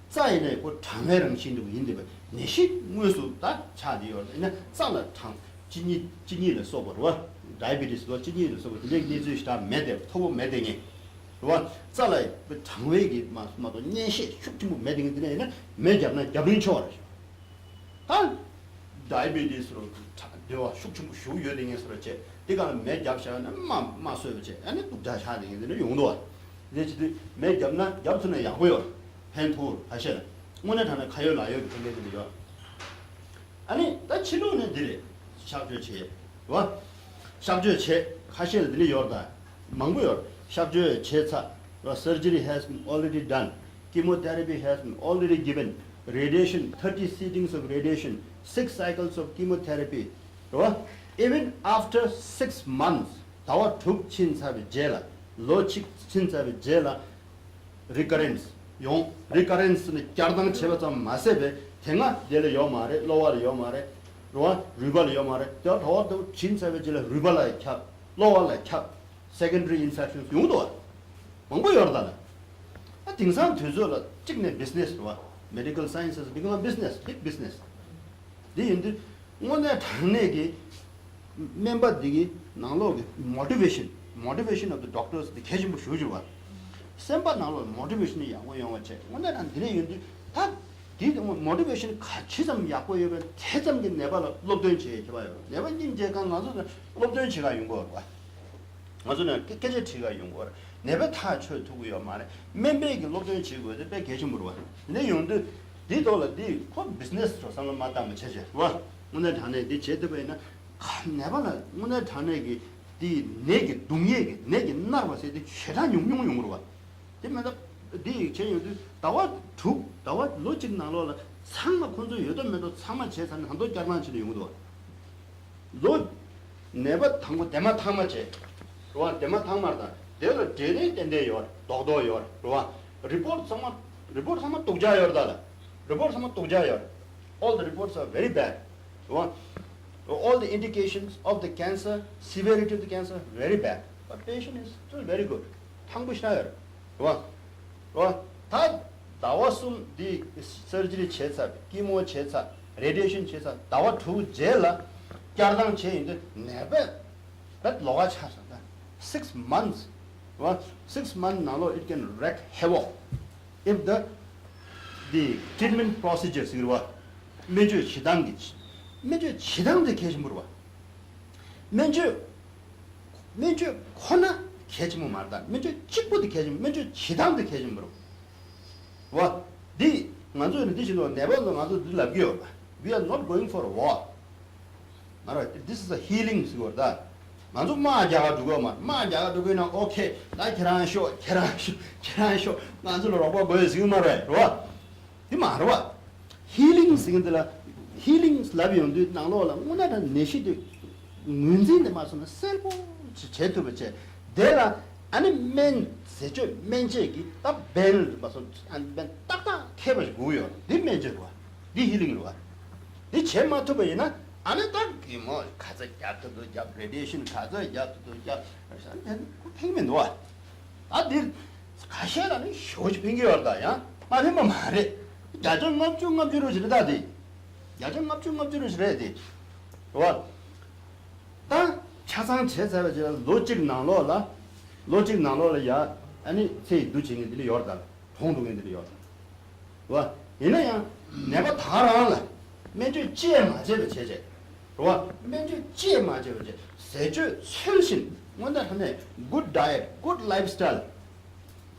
རྩ་ཡིན་ནའི་ཁོ་གྲང་བའི་རང་བཞིན་འདྲ་བོ་ཡིན་དེ་བས་ནད་གཞི་དངོས་སུ་ད་ཆགས་བསྡད་ཡོད་རེད། ཡིན་ན་རྩ་ལ་གྲང་གཅིན་སྙི་གཅིན་སྙི་ལ་སོགས་པ་རེད་བ། ཌའི་བི་ཊི་སི་རེད་བ། གཅིན་སྙི་ལ་སོགས་པ་དེ་འདྲའི་གནས་ཚུལ་ཞེ་དྲག་མེད་དེ་མཐོ་པོ་མེད་དེ་ངེས་རེད་བ། རྩ་ལ་གྲང་བའི་གི་མ་མ་གཏོགས་གཉན་ཤས་ཤུགས་ཆེན་པོ་མེད་དེ་ངེས་དེ་འདྲ་ཡིན་ན་མེ་བརྒྱབ་ན་རྒྱབ་རིང་ཆེ་བ་རེད། ད་ཌའི་བི་ཊི་སི་རུ་འདོད་པ་ཤུགས་ཆེན་པོ་ཞུགས་ཡོད་དེ་ངས་ཟེར་བ་བྱས་དེ་ག་ལ་མེ་བརྒྱབ་བཞག་ན་དམའ་དམའ་གསོད་པ་བྱས་ཨ་ནི་སྡུག་ཅག་ཆགས་དེ་ངས་དེ་འདྲ་ཡོང་འདུག་བ། དེ་བྱེད་དུས་མེ་བརྒྱབ་ན་བརྒྱབ་ཐུབ་ན་ཡག་པོ་ཡོད། ཕན་ཐོགས་ཁ་ཤས་ལ་དངོས་གནས་དྲང་གནས་ཁ་ཡོད་ལག་ཡོད་ཕན་ཐོགས་དེ་འདྲ་ཡོད། ཨ་ནི་ད་ཕྱི་ལོགས་ནས་འདི་རེད། གཤག་བཅོས་བྱས་བ། གཤག་བཅོས་བྱས་ཁ་ཤས་ལ་འདི་འདྲ་ཡོད་ད། མང་པོ་ཡོད། གཤག་བཅོས་བྱས་ཚར། Surgery has been already done. Chemotherapy has been already given. Radiation, thirty sittings of radiation, six cycles of chemotherapy. རེད་བ། Even after six months, ཟླ་བ་དྲུག་ཕྱིན་ཚར་བའི་རྗེས་ལ། ལོ་གཅིག་ཕྱིན་ཚར་བའི་རྗེས་ལ་recurrence ཡོང་། Recurrence ནི་བསྐྱར་ལྡང་བྱེད་པ་ཙམ་མ་ཟད་པའི་དེ་སྔ་དེ་ལ་ཡོད་མ་རེད། གློ་བ་ལ་ཡོད་མ་རེད། རེད་བ། རུས་པ་ལ་ཡོད་མ་རེད། དེ་ལྟ་བུ་ཕྱིན་ཚར་བའི་རྗེས་ལ་རུས་པ་ལ་ཁྱབ། གློ་བ་ལ་ཁྱབ། Secondary infections ཡོང་འདུག་བ། མང་པོ་ཡོད་རེད་ད་ལ། ཨ་དེང་སང་དུས་ཚོད་ལ་གཅིག་ནས་business རེད་བ། Medical science has become a business, big business. འདི་ཡིན་དུས་དངོས་གནས་དྲང་གནས་ཀྱི་སྨན་པ་འདི་གི་ནང་ལོགས་ཀྱི་motivation, motivation of the doctors འདི་གལ་ཆེན་པོ་ཞེ་པོ་ཅིག་རེད་བ། སེམས་པ་ནང་ལོགས་motivation ཡག་པོ་ཡོང་བ་བྱས། དངོས་གནས་དྲང་འདི་འདྲ་ཡིན་དུས་ད་འདི་motivation ག་ཇི་ཙམ་ཡག་པོ་ཡོད་པས་དེ་ཙམ་གྱི་ནད་པ་ལ་སློབ་སྟོན་བྱེད་ཁྱད་པར་ཡོད། ནད་པ་སྙིང་རྗེ་གང་ང་ཚོ་ནས་སློབ་སྟོན་བྱེད་ག་ཡོང་གི་ཡོད་རེད་བ། ང་ཚོ་ནས་སྐད་སྐད་ཆ་དྲིས་ག་ཡོང་གི་ཡོད་རེད། ནད་པ་ཐག་ཆོད་ཐུབ་ཀྱི་ཡོད་མ་རེད། སྨན་པས་ཀྱི་སློབ་སྟོན་བྱེད་དགོས་དེ་དཔེ་གལ་ཆེན་པོ་རེད་བ། དེ་ནས་ཡོང་དུས་འདི་ཐོག་ལ་འདི་ཁོ་business འགྲོ་བསམ་བློ་མ་བཏང་བ་བྱས་བྱས་རེད་བ། དངོས་གནས་དྲང་གནས་འདི་བྱེད་ཐུབ་པ་ཡིན་ན་ཁ་ནད་པ་ལ་དངོས་གནས་དྲང་གནས་ཀྱི་འདི་ནད་ཀྱི་སྡུག་བསྔལ་གྱི་ནད་ཀྱི་མནར་བ་ཟེར་དེ་ཞེ་དྲག་ཉུང་ཉུང་ཡོང་གི་རེད་བ། དེ་མ་གཏོགས་འདི་ཡིག་ཆེན་ཡོང་དུས་ཟླ་བ་དྲུག་ཟླ་བ་ལོ་གཅིག་ནང་ལོགས་ལ་ཚང་མ་ཁོ་ཚོ་ཡོད་དོ་མེད་དོ་ཚང་མ་བྱས་ཚར་ནས་ད་དུང་བསྐྱར་ལྡང་བྱས་ནས་ཡོང་གི་འདུག་བ། ལོ། ནད་པ་དང་པོ་དེ་མ་ཐང་མ་བྱས། རེད་བ། དེ་མ་ཐང་མར་དང་དེ་ལ་འབྲས་ནད་ཏན་ཏན་ཡོད་རེད། རྡོག་རྡོག་ཡོད་རེད། རེད་བ། Report ཚང་མ་Report ཚང་མ་སྡུག་ཅག་ཡོད་རེད་ད་ལ། Report ཚང་མ་སྡུག་ཅག་ཡོད་རེད། All the reports are very bad. རེད་བ། All the indications of the cancer, severity of the cancer, very bad. But patient is still very good. ཐང་པོ་ཞེ་དྲག་ཡོད་རེད། རེད་བ། རེད་བ། ད་ཟླ་བ་གསུམ་འདི་surgery བྱས་ཚར། chemo བྱས་ཚར། radiation བྱས་ཚར། ཟླ་བ་དྲུག་རྗེས་ལ་བསྐྱར་ལྡང་བྱས་ཡིན་དུས་ནད་པས་བེད་ལོག་ག་ཆགས་སོང་ད། Six months རེད་བ། Six months ནང་ལོགས་it can wreak havoc if the the treatment procedures ཟེར་བ། སྨན་བཅོས་བྱེད་སྟངས་ཀྱི། སྨན་བཅོས་བྱེད་སྟངས་དེ་གལ་ཆེན་པོ་རེད་བ། སྨན་བཅོས། སྨན་བཅོས་ཁོ་ན་གལ་ཆེན་པོ་མ་རེད་ད། སྨན་བཅོས་གཅིག་པོ་དེ་གལ་ཆེན་པོ། སྨན་བཅོས་བྱེད་སྟངས་དེ་གལ་ཆེན་པོ་རེད་བ། འདི་ང་ཚོས་ནི་འདི་བྱེད་དུས་ནད་པ་ཚོ་ང་ཚོ་འདི་ལབ་ཀྱི་ཡོད་པ། We are not going for a war. All right, this is a healing ཟེར་བ་རེད་ད། ང་ཚོ་དམག་རྒྱག་ག་འགྲོ་གི་ཡོད་མ་རེད། དམག་རྒྱག་ག་འགྲོ་གི་ཡོད་ན་okay ད་ཁྱེད་རང་ཤོག་ཁྱེད་རང་ཤོག་ཁྱེད་རང་ཤོག་ང་ཚོ་ལ་རོགས་པ་དགོས་ཟེར་གི་མ་རེད། རེད་བ། དེ་མ་རེད་བ། Healing ཟེར་མཁན་དེ་ལ། Healing ལབ་ཡོང་དུས་ནང་ལོགས་ལ་དངོས་གནས་དྲང་ནད་གཞི་དེ་ངོས་འཛིན་དེ་མ་སོང་ན་གསལ་པོ་ཅིག་བྱེད་ཐུབ་པ་བྱས། དེ་ལ་ཨ་ནི་སྨན་ཟས་སྤྱོད་སྨན་དཔྱད་ཀྱི་ད་བན་མ་སོང་ཨ་ནི་བན་ཏག་ཏག་མཁས་པ་ཞིག་དགོས་ཡོད། འདི་སྨན་དཔྱད་རེད་བ། འདི་healing རེད་བ། འདི་བྱེད་མ་ཐུབ་པ་ཡིན་ན་ཨ་ནི་ད་གི་མོ་ག་ཚོད་རྒྱབ་ཐུབ་ཐུབ་རྒྱབ། radiation ག་ཚོད་རྒྱབ་ཐུབ་ཐུབ་རྒྱབ། ཨ་ནི་ཁོ་ཕན་གི་མི་འདུག་བ། ད་འདིར་ཁ་ཤས་ལ་ནི་ཞེ་པོ་ཅིག་ཕན་གྱི་ཡོད་རེད། ད་ཡང་མ་ཕན་པ་མ་རེད། བརྒྱ་ཆ་ལྔ་བཅུ་ལྔ་བཅུ་རེ་ཞིག་རེད་ད་དེ། བརྒྱ་ཆ་ལྔ་བཅུ་ལྔ་བཅུ་རེ་ཞིག་རེད་དེ། རེད་བ། ད་ཆ་ཚང་བྱས་ཚར་བའི་རྗེས་ལ་ལོ་གཅིག་ནང་ལོགས་ལ། ལོ་གཅིག་ནང་ལོགས་ལ་ཡ་ཨ་ནི་ཚེ་ཡི་འདུ་བྱེད་མཁན་དེ་འདྲ་ཡོད་རེད་ད། གྲོངས་འགྲོ་མཁན་དེ་འདྲ་ཡོད་རེད། རེད་བ། ཡིན་ན་ཡང་ནད་པ་ད་ག་རང་ལ་སྨན་བཅོས་ཅི་ཡང་མ་བྱས་པ་བྱས་བྱས། རེད་བ། སྨན་བཅོས་ཅི་ཡང་མ་བྱས་པ་བྱས། ཟས་སྤྱོད་ཚུལ་བཞིན་དངོས་གནས་དྲང་གནས་good diet, good lifestyle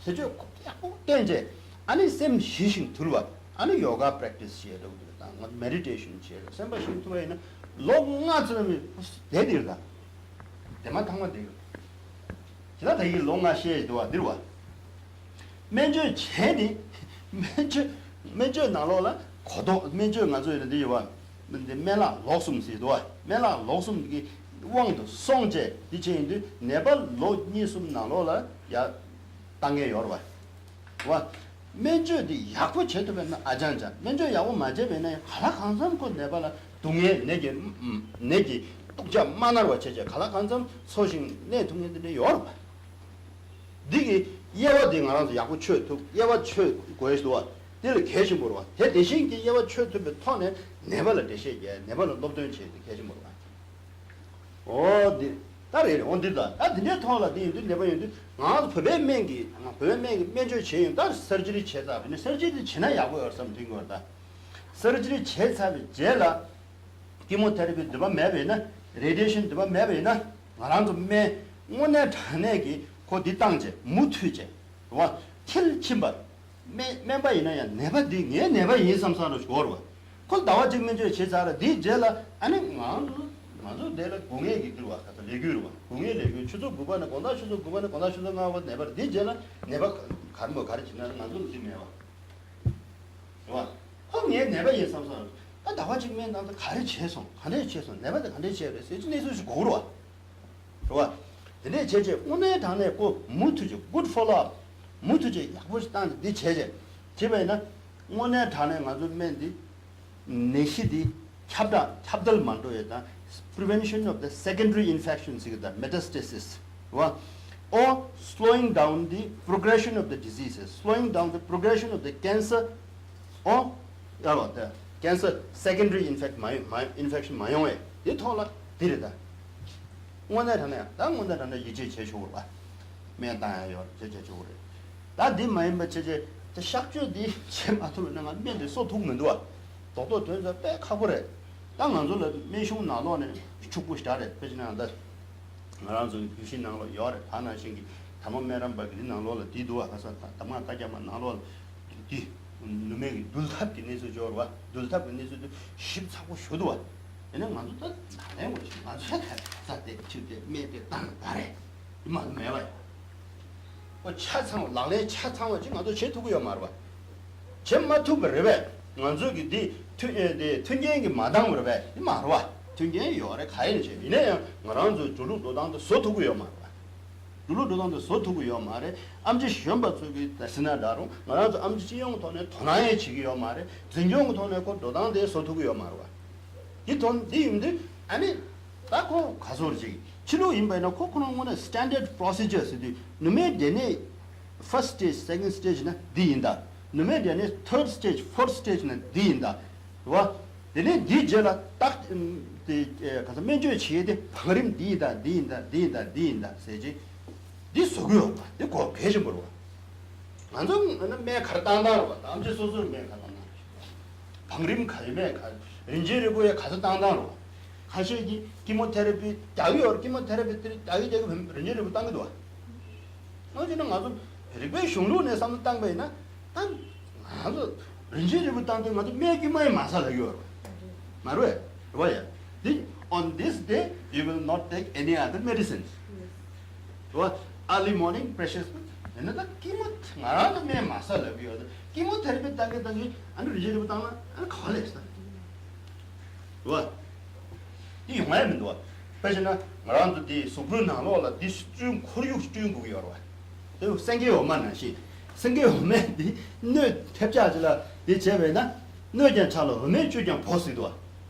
དེ་ཚོ་ཡག་པོ་བསྟེན་བྱས། ཨ་ནི་སེམས་ཞི་ཞིང་དུལ་བ། ཨ་ནི་ཡོ་ག་པྲེག་ཊི་སི་བྱེད་འགྲོ་གི་འདུག་དང་མེ་ཌི་ཊེ་ཤན་བྱེད་འགྲོ། སེམས་པ་ཞི་ཐུབ་པ་ཡིན་ན་ལོ་ལྔ་ཙམ་བསྡད་འདིར་དང་། དེ་མ་ཐང་མ་འདིར། དེ་ལ་ད་ཡིན་ལོ་ལྔ་བཤད་འདུག་བ་འདིར་བ། སྨན་བཅོས་བྱས་ནི། སྨན་བཅོས། སྨན་བཅོས་ནང་ལོགས་ལ་གོ་རྟོགས། སྨན་བཅོས་ང་ཚོ་ཡོད་ན་འདི་ཡོད་བ། འདི་སྨན་བཀླག་ལོག་གསུམ་ཟེར་འདུག་བ། སྨན་བཀླག་ལོག་གསུམ་གྱི་དབང་དུ་སོང་བྱས་འདི་བྱས་ཡིན་དུས་ནད་པ་ལོ་གཉིས་གསུམ་ནང་ལོགས་ལ་ཡ་བཏང་མཁན་ཡོད་རེད་བ། བ། སྨན་བཅོས་འདི་ཡག་པོ་བྱེད་ཐུབ་པ་ཡིན་ན་ཨ་ཅང་ཅང་། སྨན་བཅོས་ཡག་པོ་མ་བྱས་པ་ཡིན་ན་ཡང་ག་ལ་གང་འཚམ་ཁོ་ནད་པ་ལ་སྡུག་བསྔལ། ནད་ཀྱི་ནད་ཀྱི་སྡུག་ཅག་མ་མནར་བ་བྱས་བྱས་ག་ལ་གང་འཚམ་འཚོ་ཞིང་གནས་ཐུབ་མཁན་དེ་འདྲ་ཡོད་རེད་བ། འདི་གི་དབྱེ་བ་འདི་ང་རང་ཚོ་ཡག་པོ་ཆོད་ཐུབ། དབྱེ་བ་ཆོད་དགོས་ཞེས་འདུག་བ། དེ་ལ་གལ་ཆེན་པོ་རེད་བ། དེ་དེ་བཞིན་གྱི་དབྱེ་བ་ཆོད་ཐུབ་པའི་ཐོག་ནས་ནད་པ་ལ་འགྲེལ་བཤད་རྒྱག་ནད་པ་ལ་སློབ་སྟོན་བྱེད་དེ་གལ་ཆེན་པོ་རེད་བ། འོ་འདི་ད་རེད་རེད། འོ་འདི་ད་ད་འདི་འདྲའི་ཐོག་ལ་འདི་ཡིན་དུས་ནད་པ་ཡིན་དུས་ང་ཚོ་བོད་པའི་སྨན་གྱི་ང་བོད་པའི་སྨན་གྱི་སྨན་བཅོས་བྱེད་ཡོང་། ད་སར་ཇི་རི་བྱས་ཚར་བ་ནི་སར་ཇི་རི་བྱེད་ན་ཡག་པོ་ཡོད་བསམ་དུས་འགོར། ད་སར་ཇི་རི་བྱས་ཚར་བའི་རྗེས་ལ་ཀི་མོ་ཐེ་ར་པི་འདུན་པ་མེད་པ་ཡིན་ན། རེ་ཌི་ཡེ་ཤན་འདུན་པ་མེད་པ་ཡིན་ན་ང་རང་ཚོ་སྨན་དངོས་གནས་དྲང་གནས་ཀྱི་ཁོ་འདི་བཏང་བྱས་མུ་མཐུད་བྱས་རེད་བ། མཐིལ་ཕྱིན་པ། སྨན་སྨན་པ་ཡིན་ན་ཡང་ནད་པ་འདི་ངའི་ནད་པ་ཡིན་བསམ་བསམ་རུ་ཞོར་བ། ཁོ་ཟླ་བ་གཅིག་སྨན་བཅོས་བྱས་ཚར་ར། དེའི་རྗེས་ལ་ཨ་ནི་ང་ང་ཚོ་དེ་ལ་དགུ་ངེས་ཀྱི་འདུལ་བ་ག་ཚོད་ལས་འགུལ་རུ་བ། དགུ་ངེས་ལས་འགུལ་ཆུ་ཚོད་དགུ་པ་ནས་དགོང་དག་ཆུ་ཚོད་དགུ་པ་ནས་དགོང་དག་ཆུ་ཚོད་ལྔ་པ་ནད་པར། དེའི་རྗེས་ལ་ནད་པ་ག་རེ་མོ་ག་རེ་བྱེད་ན་ང་ཚོ་ལ་འདི་མེད་བ། རེད་བ། ཁོ་ངའི་ནད་པ་ཡིན་བསམ་བསམ། ད་ཟླ་བ་གཅིག་སྨན་བཏང་ཚེ་ག་རེ་བྱས་སོང་། ག་འདྲས་བྱས་སོང་། ནད་པ་དེ་ག་འདྲས་བྱས་རེད་ཟེར་གྱི་གནས་ཚུལ་ཞིག་གོ་གི་རེད་བ། རེད་བ། དེ་འདྲས་བྱས་རྗེས་དངོས་གནས་དྲང་གནས་ཁོ་མུ་མཐུད་ཀྱི་good follow up། མུ་མཐུད་ཀྱི་ཡག་པོ་ཞིག་བཏང་ནས་འདི་བྱས་རྗེས། བྱས་པ་ཡིན་ན། དངོས་གནས་དྲང་གནས་ང་ཚོའི་སྨན་འདི་ནད་གཞི་འདི་ཁྱབ་བསྒྲགས་ཁྱབ་གདལ་མ་འགྲོ་ཡས་དང་། prevention of the secondary infection ཟེར་གྱི་དང་metastasis རེད་བ། or slowing down the progression of the diseases, slowing down the progression of the cancer or ཡར་བ་དེ་cancer secondary infect མ་ཡོང་མ་infection མ་ཡོང་བའི་དེ་ཐོག་ལ་དེ་རེད་ད། དངོས་གནས་དྲང་གནས་ད་དངོས་གནས་དྲང་གནས་ཡིད་ཆེས་བྱེད་ཆོག་རེད་པ། སྨན་བཏང་ཡ་ཡོད་རེད་བྱེད་བྱེད་ཆོག་རེད། ད་འདི་མ་ཡིན་པ་བྱེད་བྱེད་དེ་གཤག་བཅོས་འདི་བྱེད་མ་ཐུབ་ན་ང་སྨན་དེ་གསོ་ཐུབ་མི་འདུག་བ། རྡོག་རྡོག་དོན་ཚོ་དཔེ་ཁག་པོ་རེད། ད་ང་ཚོ་ལ་སྨན་གཞུང་ནང་ལོགས་ནས་ཕྱུག་པོ་ཞེ་དྲག་རེད། དཔེ་བྱས་ན་ད། ང་རང་ཚོ་གི་བརྒྱུད་བཤད་ནང་ལོགས་ཡོད་རེད། ད་ནང་བཞིན་གྱི་དར་མ་སྨན་རམས་པ་གི་འདི་ནང་ལོགས་ལ་འདི་འདུག་བ། ཁ་ས་གདམས་ངག་ལྟ་རྒྱ་མ་ནང་ལོགས་ལ་འདི་ནུ་མའི་གི་འདུལ་ཐབས་ཀྱི་གནས་ཚུལ་འབྱོར་བ། འདུལ་ཐབས་ཀྱི་གནས་ཚུལ་དུ་ཞིབ་ཚགས་པོ་ཞུ་འདུག་བ། ཡིན་ན་ང་ཚོ་ད་ནང་ལན་དགོས་ཤིག་ང་ཚོས་ཁ་ས་དེ་ཆུ་དེ་སྨན་དེ་བཏང་ད་རེད། ཡིན་མ་མེད་བ་ཡ། ཨོ་ཆ་ཚང་བ་ལག་ལེན་ཆ་ཚང་བ་ཅིག་ང་ཚོ་བྱེད་ཐུབ་ཀྱི་ཡོད་མ་རེད་བ། བྱེད་མ་ཐུབ་པ་རེད་བས། ང་ཚོ་གི་འདི་མཐུན་ཨེ་འདི་མཐུན་རྐྱེན་གྱིས་མ་འདང་བ་རེད་བས། འདི་མ་རེད་བ། མཐུན་རྐྱེན་ཡོད་རེད་ག་ཡིན་བྱས། ཡིན་ན་ཡང་ང་རང་ཚོའི་འགྲོ་ལུགས་འགྲོ་སྟངས་དེ་བཟོ་ཐུབ་ཀྱི་ཡོད་མ་རེད་བ། འགྲོ་ལུགས་འགྲོ་སྟངས་དེ་བཟོ་ཐུབ་ཀྱི་ཡོད་མ་རེད། ཨེམ་ཆི་གཞོན་པ་ཚོ་གིས་ད་ཟེར་ན་འདྲ་རུང་ང་རང་ཚོ་ཨེམ་ཆི་སྤྱི་ཡོངས་ཐོག་ནས་དོ་སྣང་ཡང་བྱེད་ཀྱི་ཡོད་མ་རེད། འཛིན་སྐྱོང་གི་ཐོག་ནས་ཁོ་འགྲོ་སྟངས་དེ་བཟོ་ཐུབ་ཀྱི་ཡོད་མ་རེད་བ། འདི་དོན་འདི་ཡིན་དུས་ཨ་ནི་ད་ཁོ་ག་ཚོར་ཅིག་ཕྱི་ལུགས་ཡིན་པས་ན་ཁོ་ཁོ་རང་དངོས་གནས་standard procedure ཟེར་དུས་ནུ་མའི་འབྲས་ནད་first stage, second stage ན་འདི་ཡིན་ད། ནུ་མའི་འབྲས་ནད་third stage, fourth stage ན་འདི་ཡིན་ད། རེད་བ། དེ་ནས་འདིའི་རྗེས་ལ་རྟགས་དེ་ག་ཚོད་སྨན་བཅོས་བྱེད་དེ་བང་རིམ་འདི་ཡིན་ད་འདི་ཡིན་ད་འདི་ཡིན་ད་འདི་ཡིན་ད་ཟེར་ཅིག་འདི་བཟོ་གི་ཡོད་པ་འདི་གོ་གལ་ཆེན་པོ་རེད་བ། ང་ཚོ་ང་ཚོ་སྨན་ག་རེ་བཏང་སྟངས་རེད་བ། ཨེམ་ཆི་སོ་སོར་སྨན་ག་རེ་བཏང་སྟངས་རེད། བང་རིམ་ག་རེ་སྨན་ག་རེ་རིན་ཆེན་རིལ་བུ་ཡ་ག་ཚོད་བཏང་སྟངས་རེད་བ། ཁ་ཤས་ཀྱིས་ཀི་མོ་ཐེ་ར་པི་རྒྱག་གི་ཡོད་རེད། ཀི་མོ་ཐེ་ར་པི་དེ་རྒྱག་གི་རྒྱག་གི་རིན་ཆེན་རིལ་བུ་བཏང་གི་འདུག་བ། ང་ཚོ་ན་ང་ཚོ་རིག་པའི་གཞུང་ལུགས་ནས་བསམ་བློ་བཏང་པ་ཡིན་ན་ད་ང་ཚོ་རིན་ཆེན་རིལ་བུ་བཏང་དུས་ང་ཚོ་སྨན་དཀྱུས་མ་ཡི་མ་ཟ་ལབ་ཀྱི་ཡོད་རེད། མ་རེད་བས། རེད་བ་ཡ། འདི་on this day you will not take any other medicine. རེད་བ། early morning precious food. ཡིན་ན་ད་ཀི་མོ་ང་རང་ཚོ་སྨན་མ་ཟ་ལབ་ཀྱི་ཡོད་རེད། ཀི་མོ་ཐེ་ར་པི་བཏང་གི་བཏང་གི་ཨ་ནི་རིན་ཆེན་རིལ་བུ་བཏང་ན་ཨ་ནི་ག་བ་ལས་ཟ། རེད་བ། འདི་ཡོང་ཡ་མི་འདུག་བ། དཔེ་བྱས་ན་ང་རང་ཚོ་འདི་གཟུགས་པོའི་ནང་ལོགས་ལ་འདི་བསྐྲུན་ཁོར་ཡུག་བསྐྲུན་དགོས་ཀྱི་ཡོད་རེད་བ། དེ་སེང་གེའི་འོ་མ་ནང་བཞིན། སེང་གེའི་འོ་མས་འདི་སྣོད་ཐེབས་ཆག་ཅིག་ལ་འདི་བྱས་པས་ན་སྣོད་ཀྱང་ཆག་ལ་འོ་མའི་བཅུད་ཀྱང་བོ་ཟེར་འདུག་བ།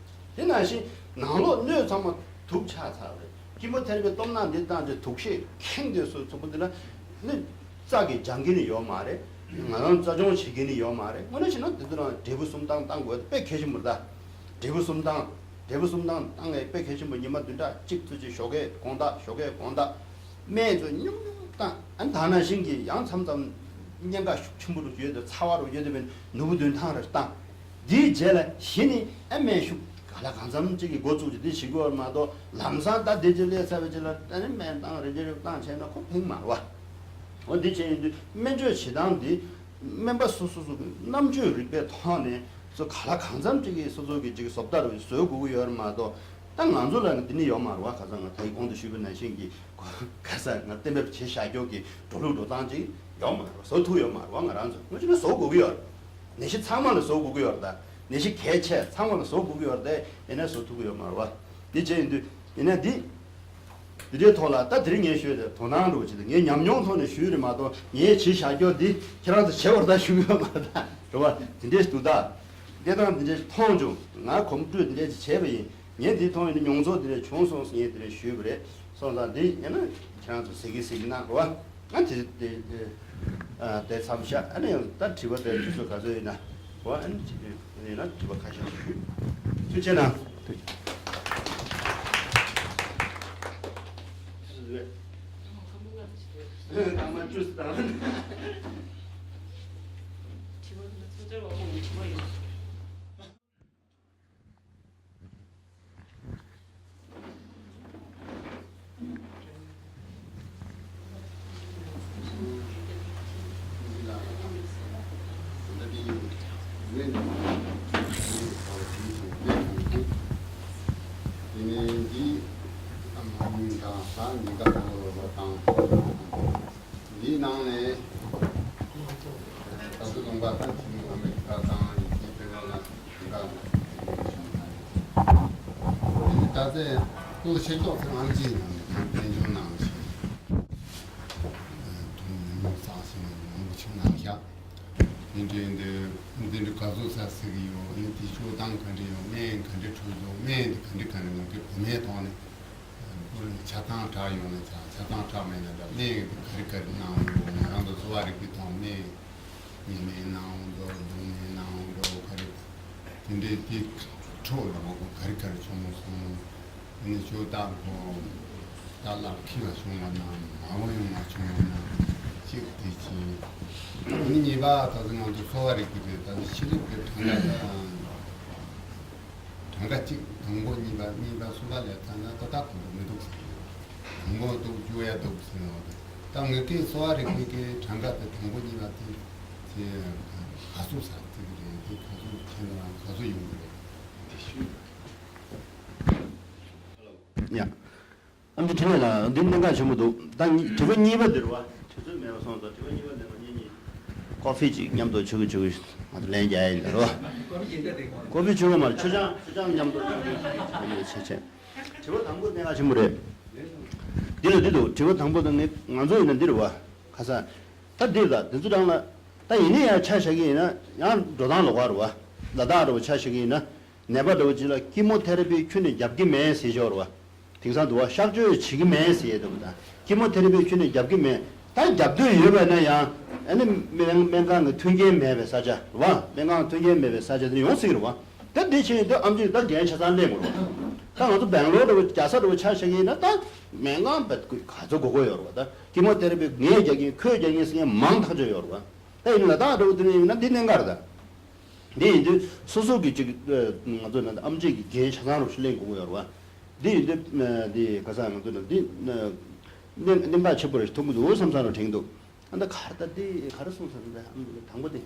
དེ་ནང་བཞིན་ནང་ལོགས་སྣོད་ཚང་མ་དུག་ཆགས་ཚར་བས་ཀི་མོ་ཐེ་ར་པི་སྟོབས་ན་འདི་བཏང་སྟེ་དུག་ཤེད་ཁེངས་ཏེ་སོ་ཚོ་པོ་འདི་ལ་ནི་རྩ་གིས་སྦྱང་གི་ནི་ཡོད་མ་རེད། ང་རང་རྩ་སྦྱོང་བྱེད་ཀྱི་ནི་ཡོད་མ་རེད། དངོས་གནས་བྱས་ན་འདི་ཚོ་རང་འབྲས་བུ་གསུམ་བཏང་བཏང་དགོས་དཔེ་གལ་ཆེན་པོ་རེད་ད། འབྲས་བུ་གསུམ་བཏང་། འབྲས་བུ་གསུམ་བཏང་བཏང་ངས་དཔེ་གལ་ཆེན་པོ་ཉི་མ་བདུན་ཕྲག་གཅིག་ཙམ་ཅིག་ཞོགས་ཀས་དགོང་དག་ཞོགས་ཀས་དགོང་དག་སྨན་ཚོ་ཉུང་ཉུང་བཏང་ཨ་ནི་ད་ནང་བཞིན་གྱི་ཡང་མཚམས་མཚམས་གཉན་ཁ་ཤུགས་ཆེན་པོ་རུ་ཡོད་དེ་ཚ་བ་རུ་ཡོད་དེ་བས་ནུ་བོ་བདུན་ཐང་རེ་བཏང་། འདིའི་རྗེས་ལ་གཞི་ནི་ཨ་སྨན་ཤུགས་ག་ལ་གང་འཚམ་ཅིག་གི་འགོ་བཙུགས་ཀྱི་འདི་བྱེད་དགོས་མ་གཏོགས་ལམ་སང་ད་འདི་ཅིག་སླེབས་ཚར་བའི་རྗེས་ལ་ཨ་ནི་སྨན་བཏང་རེ་ཅིག་རེ་བཏང་བྱས་ན་ཁོ་ཕན་མ་རེད་བ། འོ་འདི་བྱས་ཡིན་དུས་སྨན་བཅོས་བྱེད་སྟངས་འདི་སྨན་པ་སོ་སོ་སོ་གི་རྣམ་དཔྱོད་རིག་པའི་ཐོག་ནས་སོ་ག་ལ་གང་འཚམ་ཅིག་གིས་སོ་སོ་གི་ཅིག་བཟོ་ལྟ་རུ་བཟོ་དགོས་ཀྱི་ཡོད་རེད་མ་གཏོགས། ད་ང་ཚོ་ལ་འདི་ནི་ཡོད་མ་རེད་བ། ཁ་སང་ང་ད་ཡི་གོང་དུ་ཞུས་པ་ནང་བཞིན་གྱི་ཁ་སང་ང་གཏན་འབེབས་བྱེད་བཞག་རྒྱུ་གི་འགྲོ་ལུགས་འགྲོ་སྟངས་ཅིག་ཡོད་མ་རེད་བ། བཟོ་ཐུབ་ཡོད་མ་རེད་བ། ང་རང་ཚོ་ངོ་ཅི་ན་བཟོ་དགོས་ཀྱི་ཡོད་རེད། ནད་གཞི་ཚང་མ་ལ་བཟོ་དགོས་ཀྱི་ཡོད་རེད། ད་ནད་གཞི་གལ་ཆེ་ཚང་མ་ལ་བཟོ་དགོས་ཀྱི་ཡོད་རེད། དེ་ཡིན་ན་བཟོ་ཐུབ་ཀྱི་ཡོད་མ་རེད་བ། འདི་བྱས་ཡིན་དུས་ཡིན་ན་འདི། འདི་འདྲའི་ཐོག་ལ་ད་དེ་རིང་ངས་ཞུས་ཏེ་དོ་སྣང་འགྲོ་ཅིག་དང་། ངས་ཉམས་མྱོང་ཐོག་ནས་ཞུས་རེད་མ་གཏོགས། ངས་བྱས་བཞག་རྒྱུ་འདི་ཁྱེད་རང་ཚོ་བྱེད་པར་ད་ཞུ་གི་ཡོད་མ་རེད་ད། རེད་བ། དེ་འདྲས་འདུག་ད། བདེ་ཐང་དེ་འདྲས་མཐོང་བྱུང་། ང་གོམ་བགྲོད་དེ་འདྲས་ཅིག་བྱས་པ་ཡིན། ངས་འདི་མཐོང་ཡིན་ན་མྱོང་ཚོར་དེ་འདྲས་བྱུང་སོང་ཟེར། ངས་དེ་འདྲས་ཞུས་པ་རེད། སོང་ཙང་འདི་ཡིན་ན་ཁྱེད་རང་ཚོ་གཟིགས་ཀྱི་གཟིགས་ཀྱི་གནང་རོགས། ང་དེ་དེ་དེ་ཨ་དེ་མཚམས་བཞག་ཨ་ནི་ཡང་ད་དྲི་བ་དེ་དུས་ཚོད་ག་ཚོད་ཡིན་ན། འོ་ཨ་ནི་ཅི་ཡིན་ན་དྲི་བ་ཁ་ཤས་ཞུ། ཐུགས་རྗེ་གནང་། ཐུགས་རྗེ་གནང་། སྐར་མ་བཅུ་ཙམ། དྲི་བ་འདི་ཚོ་བཅར་བ་ཁོང་གི་དྲི་བ་ཡིན། དེ་ནས་འདི་ཨ་མ་ཉིན་གང་ས་ཉིན་གང་དང་ལོ་ལོ་དང་འདིའི་ནང་ནས་ད་དུང་ལུང་པ་ཐམས་ཅད་ནས་འོ་མའི་ཁ་དང་ཡིན་གྱི་དེ་ལ་ལ་ད་ཚེ་ཀླུ་ཆེ་མཆོག་ཚེ་ཨམ་ཆིའི་ནང་ནས་ཁོང་དཔལ་འབྱོར་གནང་ཞིང་། དུང་ཉུང་ཉུང་བསགས་ཤིང་མང་པོ་ཞིག་གནང་ཤག་དེ་འདྲའི་འདི་འདི་འདྲའི་ག་ཚོད་ཟ་ཟིག་ཡོད། ཨ་ནི་དེ་ཤོག་དང་ག་འདྲ་ཡོད། སྨན་ག་འདྲ་འཁྲུགས་འདུག་སྨན་འདི་ག་འདྲ་ག་འདྲ་ང་གི་བུད་མེད་ཐོག་ནས་ཁོ་རང་ཆ་ཚང་དྲག་ཡོང་ན་ཆ་ཆ་ཚང་དྲག་མེད་ན་འདྲ། སྨན་འདི་ག་རེ་ག་རེ་གནང་ཡོད། ང་རང་ཚོ་གསོ་བ་རིག་པའི་ཐོག་སྨན་ཉི་མའི་ནང་འགྲོ་རྫོང་མའི་ནང་འགྲོ་ག་རེ་དེ་འདྲའི་དེ་འཕྲོ་ལ་མ་གོ་ག་རེ་ག་རེ་བྱུང་སོང་། ཨ་ནི་ཞོ་བཏབ་གོ། ད་ལག་ཁྱི་ལ་བྱུང་བ་ན་མ་བ་ཡོང་བ་བྱུང་བ་ན་གཅིག་དེ་གཅིག་ཨ་ནི་གཉིས་པ་ད་ལྟ་ང་ཚོ་གསོ་བ་རིག་པའི་ད་ལྟ་ཤེས་རིག་པའི་གྲངས་ཀ་དང་། གྲངས་ཀ་གཅིག་དང་པོ་གཉིས་པ་གཉིས་པ་གསུམ་པ་ལས་ཐ་ན་ད་ལྟ་གོང་དུ་མི་འདུག་ཟེར་གྱི་ཡོད། དང་པོ་འདུག་བཅུ་ཡ་འདུག་ཟེར་ནས་འོ་དེ་ད་ངེད་ཀྱི་གསོ་བ་རིག་པའི་གི་གྲངས་ཀ་དེ་དང་པོ་གཉིས་པ་དེ་དེ་ག་ཚོད་ཟ་ཐུབ་ཀྱི་རེད། དེ་ག་ཚོད་ཁྱེད་རང་ག་ཚོད་ཡོང་གི་རེད། དེ་ཞུས། ཡ། ཨ་མདོ་འཕྲིན་ལས་ལགས། འདི་གནད་འགག་ཆེན་པོ་འདུག་ད་དྲི་བ་གཉིས་པ་འདིར་བ། དུས་ཚོད་མེད་པ་སོང་ཙང་དྲི་བ་གཉིས་པ་འདིར་བ་གཉིས་གཉིས། ཀོ་ཧྥི་ཅིག་མཉམ་དུ་མཆོད་ཀྱི་མཆོད་ཀྱི་ང་ཚོ་ལན་རྒྱག་ཡ་ཡིན་ལ་རོ། ཀོ་ཧྥི་མཆོད་ཀྱི་མ་རེད། མཆོད་ཆང་མཆོད་ཆང་མཉམ་དུ་མཆོད་ཀྱི་ཆེ་ཆེ། དྲི་བ་དང་པོ་གནད་འགག་ཆེན་པོ་རེད། འདི་ལ་འདི་འདུག་དྲི་བ་དང་པོ་དང་ངས་ང་ཚོ་ཡིན་ན་འདིར་བ། ཁ་ས། ད་འདིར་ད་འདི་ཚོ་རང་ལ། ད་ཡིན་ནའི་ཡང་ཆ་བཞག་གི་ཡིན་ན་ཡང་འགྲོ་སྟངས་ལོགས་ཀ་རེད་བ། ལ་དྭགས་རེད་བ། ཆ་བཞག་གི་ཡིན་ན། ནད་པ་འདྲ་བོ་ཅིག་ལ་ཀི་མོ་ཐེ་ར་པི་ཁྱོན་ནས་རྒྱབ་ཀྱི་མེད་ཟེར་ཞོར་བ། དེང་སང་དུ་བ་གཤག་བཅོས་བྱེད་ཀྱི་མེད་ཟེར་ཡས་འདུག་ད་ཀི་མོ་ཐེ་ར་པི་ཁྱོན་ནས་རྒྱབ་ཀྱི་མེད། ད་རྒྱབ་འདོད་ཡོད་པ་ན་ཡང་ཨ་ནི་སྨན་སྨན་ཁང་གི་མཐུན་རྐྱེན་མེད་པའི་ས་ཆ་རེད་བ། སྨན་ཁང་མཐུན་རྐྱེན་མེད་པའི་ས་ཆ་དེ་ཡོང་སྲིད་ཀྱི་རེད་བ། ད་འདི་བྱས་ཡིན་དུས་ཨམ་ཆི་ད་འགན་ཆ་ཚང་ལེན་དགོས་རེད་བ། ད་ང་ཚོ་སྦེང་ལོར་འདྲ་བོ་རྒྱལ་ས་འདྲ་བོ་ཆ་བཞག་གི་ཡིན་ན་ད་སྨན་ཁང་བས་ག་ཚོད་དགོས་དགོས་ཡོད་རེད་བ། ད་ཀི་མོ་ཐེ་ར་པི་ངས་རྒྱག་གི་ཡིན། ཁོས་རྒྱག་གི་ཡིན་ཟེར་མཁན་མང་ཐག་ཆོད་ཡོད་རེད་བ། ད་ཡིན་ལ་དྭགས་འདྲ་བོ་དེ་འདྲ་ཡིན་ན་འདི་གནད་འགག་རེད་ད། འདི་ཡིན་དུས་སོ་སོ་གི་ཅིག་ཨ་ང་ཚོ་ནང་ཨམ་ཆི་གི་འགན་ཆ་ཚང་རུ་ཞིག་ལེན་དགོས་ཀྱི་ཡོད་རེད་བ། འདི་ཡིན་དུས་ཨ་འདི་ག་ས་ང་ཚོ་ནང་འདི་ཨ་གནད་གནད་འགག་ཆེན་པོ་རེད་མཐོང་གི་འདུག་བསམ་བསམ་རུ་དྲན་གྱི་འདུག་ཨ་ད་ག་རེ་ད་འདི་ག་རེ་གསུངས་ས་རེད་ད། ཨ་མདོ་དང་པོ་དེ་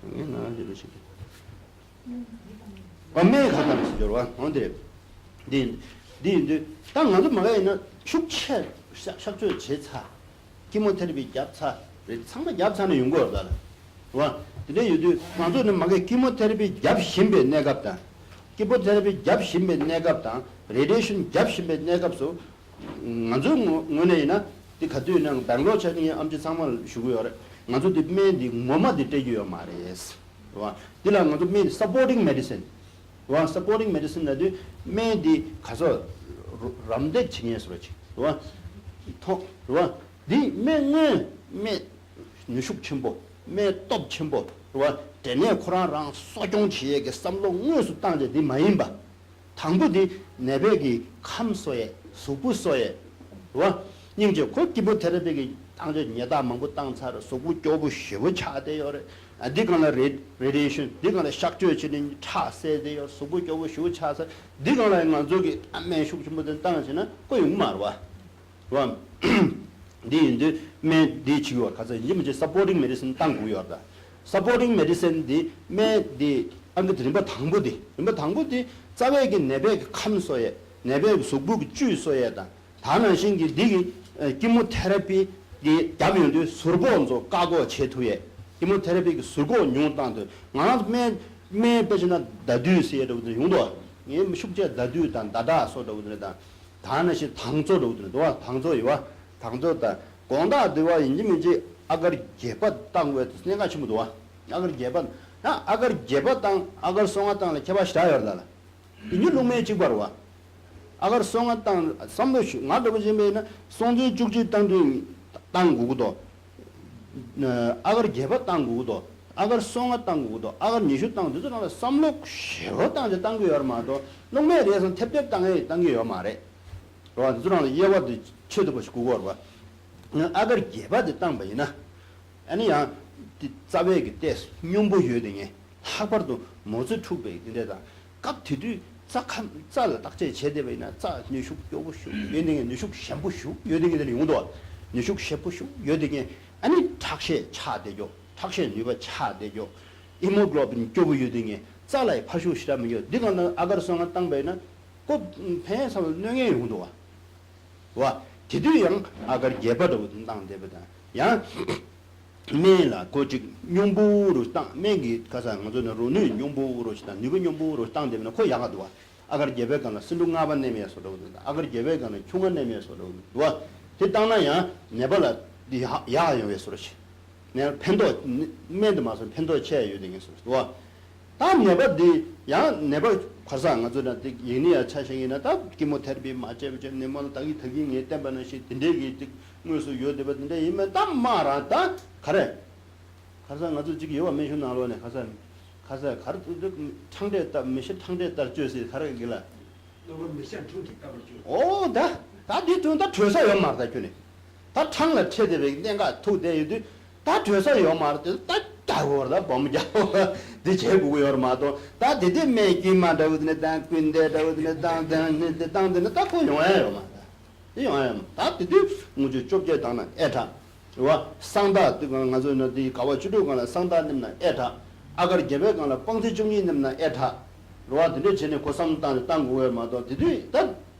ངས་ང་རང་ཞིག་ལ་ཞིག་ཨ་སྨན་ཁ་བཏང་ཞིག་འབྱོར་བ་འོང་དེ་རེད། འདི་ཡིན་འདི་ཡིན་དུས་ད་ང་ཚོ་མ་ག་ཡིན་ན་ཤུགས་ཆེ་གཤག་གཤག་བཅོས་བྱས་ཚར། ཀི་མོ་ཐེ་ར་པི་བརྒྱབ་ཚར་རེད། ཚང་མ་བརྒྱབ་ཚར་ནས་ཡོང་གི་ཡོད་རེད་ད། རེད་བ། དེ་འདྲ་ཡོད་དུས་ང་ཚོ་ནི་མ་གི་ཀི་མོ་ཐེ་ར་པི་བརྒྱབ་བཞིན་པའི་གནས་སྐབས་དང་། ཀི་མོ་ཐེ་ར་པི་བརྒྱབ་བཞིན་པའི་གནས་སྐབས་དང་རེ་ཌི་ཡེ་ཤན་བརྒྱབ་བཞིན་པའི་གནས་སྐབས་སུ། ང་ཚོའི་ངོ་ངོས་ནས་ཡིན་ན་འདི་ག་དུས་ཡིན་ན་སྦེང་ལོར་ཆ་ནས་ཨམ་ཆི་ཚང་མ་ལ་ཞུ་གི་ཡོད་རེད། ང་ཚོ་འདི་སྨན་འདི་ངོ་མ་འདི་སྤྲད་རྒྱུ་ཡོད་མ་རེད། རེད་བ། འདི་ལ་ང་ཚོ་སྨན་འདི་སབ་པོར་ཊིང་མེ་ཌི་སིན། རེད་བ། སབ་པོར་ཊིང་མེ་ཌི་སིན་ལབ་དུས་སྨན་འདི་ག་ཚོད་རམ་འདེགས་བྱེད་མཁན་བཟོ་འདྲ་ཅིག་རེད་བ། ཐོག་རེད་བ། འདི་སྨན་དངོས་སྨན་ནུས་ཤུགས་ཆེན་པོ་སྨན་སྟོབས་ཆེན་པོ་རེད་བ། འབྲས་ནད་ཁོ་རང་རང་གསོ་སྐྱོང་བྱེད་ཡས་ཀྱི་བསམ་བློ་དངོས་སུ་བཏང་བྱས་འདི་མ་ཡིན་པ། དང་པོ་འདི་ནད་པའི་གི་ཁམས་གསོ་ཡས་གཟུགས་པོ་གསོ་ཡས་རེད་བ། སྙིང་རྗེ་ཁོ་ཀི་མོ་ཐེ་ར་པི་གི་བཏང་བྱས་ཉལ་ཐ་མང་པོ་བཏང་ཚར་གཟུགས་པོ་སྐྱོ་པོ་ཞེ་པོ་ཆགས་བསྡད་ཡོད་རེད། ཨ་འདི་སྒང་ལ་རེ་རེ་ཌི་ཡེ་ཤན། འདི་སྒང་ལ་གཤག་བཅོས་བྱས་ནས་ཁྲག་བསལ་བསྡད་ཡོད། གཟུགས་པོ་སྐྱོ་པོ་ཞེ་པོ་ཆགས་ཚར། འདི་སྒང་ལ་ང་ཚོ་གི་ཨ་སྨན་ཤུགས་ཆེན་པོ་དེ་བཏང་བྱས་ན་ཁོ་ཡོང་གི་མ་རེད་བ། རེད་བ། འདི་ཡིན་དུས་སྨན་འདི་བྱེད་ཀྱི་ཡོད། ག་ཚོད་ཡིན་གཅིག་མིན་གཅིག་supporting medicine་བཏང་དགོས་ཡོད་རེད་ད། supporting medicine་འདི་སྨན་འདི་ཨང་ཀི་རིམ་པ་དང་པོ་འདི་རིམ་པ་དང་པོ་འདི་རྩ་བའི་གི་ནད་པའི་གི་ཁམས་གསོ་ཡས། ནད་པའི་གི་གཟུགས་པོ་གི་བཅུད་གསོ་ཡས་དང་། ད་ནང་བཞིན་གྱི་འདི་གི་ཀི་མོ་ཐེ་ར་པི་འདི་བརྒྱབ་ཡོང་དུས་ཟུར་ཕོག་ཚོ་བཀག་འགོག་བྱེད་ཐུབ་ཡས། ཀི་མོ་ཐེ་ར་པི་གི་ཟུར་ཕོག་ཉུང་བཏང་དུས་ང་རང་ཚོ་སྨན་སྨན་དཔེ་བྱས་ན་ཟླ་དུས་ཟེར་ཡས་འདྲ་བོ་དེ་ཡོང་དོ། ངས་ཤུགས་ཆེ་ཟླ་དུས་དང་ཟླ་གྲགས་སོགས་འདྲ་བོ་དེ་དང་། ད་ནང་བཞིན་དང་བཙོ་འདྲ་བོ་དེ་འདུག་བ། དང་བཙོ་ཡོད་བ། དང་བཙོ་དང་དགོང་དག་འདི་བ་ཡིན་གཅིག་མིན་གཅིག་ཨ་གར་བརྒྱད་པ་བཏང་དགོས་དེ་གནད་འགག་ཆེན་པོ་འདུག་བ། ཨ་གར་བརྒྱད་པ་ཡང་ཨ་གར་བརྒྱད་པ་དང་ཨ་གར་སོ་ལྔ་བཏང་ལ་ཁྱད་པར་ཞེ་དྲག་ཡོད་རེད་ད་ལ། དེ་ཉིད་རླུང་མེད་གཅིག་པ་རེད་བ། ཨ་གར་སོ་ལྔ་བཏང་བསམ་བློ་ཞུ་ང་འདྲ་པོ་ཅིག་མེད་ན་སྲོག་འཛིན་བཅུ་གཅིག་བཏང་དུས་བཏང་དགོས་ཀྱི་འདུག་ཨ་གར་བརྒྱད་པ་བཏང་དགོས་ཀྱི་འདུག་ཨ་གར་སོ་ལྔ་བཏང་དགོས་ཀྱི་འདུག་ཨ་གར་ཉི་ཤུ་བཏང་དུས་ཚོད་ནང་ལ་བསམ་བློ་ཞེ་པོ་བཏང་བྱས་བཏང་གི་ཡོད་རེད་མ་གཏོགས་རླུང་མེད་རེད་བསམ་ཐེབས་ཐེབས་བཏང་ཡས་བཏང་གི་ཡོད་མ་རེད། རེད་བ། འདི་ཚོ་རང་ལ་དབྱེ་བ་འདི་ཆོད་ཐུབ་པ་ཞིག་དགོས་ཀྱི་ཡོད་རེད་བ། ཨ་གར་བརྒྱད་པ་འདི་བཏང་པ་ཡིན་ན། ཨ་ནི་ཡང་། དེ་རྩ་བའི་གི་ཏོག་ཙམ་སྙོམས་པོ་ཡོད་དེ་ངས་ལྷག་པར་དུ་མོ་ཚོད་འཁྲུགས་པའི་དེ་འདྲས་དང་། སྐབས་དེ་དུས་རྩ་ཁམས་རྩ་ལ་བརྟག་དཔྱད་བྱས་བསྡད་པ་ཡིན་ན་རྩ་ནུས་ཤུགས་སྐྱོ་པོ་ཞིག་ཡོད་དེ་ངས་ནུས་ཤུགས་ཞན་པོ་ཞིག་ཡོད་དེ་ངས་དེ་ནས་ཡོང་འདུག་ནུས་ཤུགས་ཞན་པོ་ཞིག་ཡོད་དེ་ངས་ཨ་ནི་ཁྲག་ཤེད་ཆག་བསྡད་ཀྱོག་ཁྲག་ཤེད་ནུས་པ་ཆག་བསྡད་ཀྱོག་ཧི་མོ་གློ་བིན་སྐྱོ་པོ་ཡོད་དེ་ངས་རྩ་ལ་ཡི་ཕར་ཤུགས་ཞེ་དྲག་མི་ཡོད་འདི་གང་ལྟར་ཨ་གར་སོ་ལྔ་བཏང་པ་ཡིན་ན་ཀོ་ཕན་ཚང་མ་གནོད་ངེས་ཡོང་འདུག་བ། བ། དེ་དུས་ཡང་ཨ་གར་བརྒྱད་པ་འདྲ་བོ་དེ་བཏང་བསྡད་པ་དང་ཡང་། སྨན་ལ་ཁོ་ཅིག་སྙོམས་པོ་རུ་བཏང་སྨན་གྱི་ཁ་ས་ང་ཚོ་ནི་རོ་ནུས་སྙོམས་པོ་རུ་ཞིག་དང་ནུས་པ་སྙོམས་པོ་རུ་བཏང་བསྡད་པ་ན་ཁོ་ཡག་ག་འདུག་བ། ཨ་གར་བརྒྱད་པའི་སྒང་ལ་སེ་འབྲུ་ལྔ་པ་མནན་ཡས་བཟོ་འདྲ་བོ་དང་ཨ་གར་བརྒྱད་པའི་སྒང་ལ་ཆུ་ལྔ་མནན་ཡས་བཟོ་འདྲ་བོ་འདུག་བ། དེ་བཏང་ན་ཡང་ནད་པ་ལ་འདི་ཡག་ཡག་ཡོང་བའི་བཟོ་འདྲ་ཞིག་ནས་ཕན་ཐོགས་སྨན་དུ་མ་སོང་ཕན་ཐོགས་ཆེ་ཡོད་དེ་ངས་སོ་སོ། ད་ནད་པ་འདི་ཡང་ནད་པ་ག་རེ་ཟེར་ང་ཚོ་ན་དེ་ཡིན་ནི་ཡང་ཆ་ཤས་ཡིན་ན་ད་ཀི་མོ་ཐེ་ར་པི་མ་བྱས་པ་བྱས་ནད་མ་ལ་ད་གི་ད་གི་ངས་བསྟན་པ་ནང་བཞིན་དེ་འདྲའི་གི་ཅིག་དངོས་སུ་ཡོད་བསྡད་པ་དེ་འདྲ་ཡིན་མིན་ད་མ་རང་ད་ག་རེ། ག་རེ་ཟེར་ང་ཚོ་ཅིག་ཡོད་པ་སྨན་གཞུང་ནང་ལོགས་ནས་ག་རེ་ཟེར། ག་རེ་ཟེར་ག་རེ་ཁྲང་ཁྲེ་ལྟར་མི་ཤི་ཁྲང་ཁྲེ་ལྟར་བཅོས་ཟེར་ག་རེ་གི་ལ། གློ་བུར་མི་ཤ་འཁྲུགས་ཀྱི་སྐབས་ལ་བཅུག་ཨོ་ད། ད་འདི་དོན་དག་གྲོལ་ས་ཡོད་མ་རེད་ད་ཁྱོད་ནི། ད་ཁྲང་ལ་ཁྲེལ་བསྡད་པའི་གནད་འགག་ཐུག་བསྡད་ཡོད་དུས། ད་གྲོལ་ས་ཡོད་མ་རེད་དེ་ད་རྒྱ་གོ་ར་སྦོམ་རྒྱ་འདི་བྱེད་དགོས་ཀྱི་ཡོད་རེད་མ་གཏོགས་ད་དེ་དུས་སྨན་དཀྱུས་མ་འདྲ་བོ་དེ་ནས་བཏང་སྐུན་ཟླ་འདྲ་བོ་དེ་ནས་བཏང་དེ་ནས་དེ་བཏང་དེ་ནས་ད་ཁོ་ཡོང་ཡ་ཡོད་མ་རེད། དེ་ཡོང་ཡ་ཡོད་མ་རེད། ད་དེ་དུས་དངུལ་ཆུ་བཅོ་བརྒྱད་བཏང་ན་ཨེ་དྲག་རེད་བ། གསང་བདག་དེ་གང་ང་ཚོ་ནི་དེ་དགའ་བ་བཅུ་དྲུག་སྒང་ལ་གསང་བདག་མནན་ན་ཨེ་དྲག་ཨ་གར་བརྒྱད་པའི་སྒང་ལ་དཔང་ཚིག་བཅུ་གཉིས་མནན་ན་ཨེ་དྲག་རེད་བ། དེ་འདྲས་བྱས་ནས་ཁོ་བསམ་བློ་བཏང་ནས་བཏང་དགོས་བས་མ་གཏོགས་དེ་དུས་ད་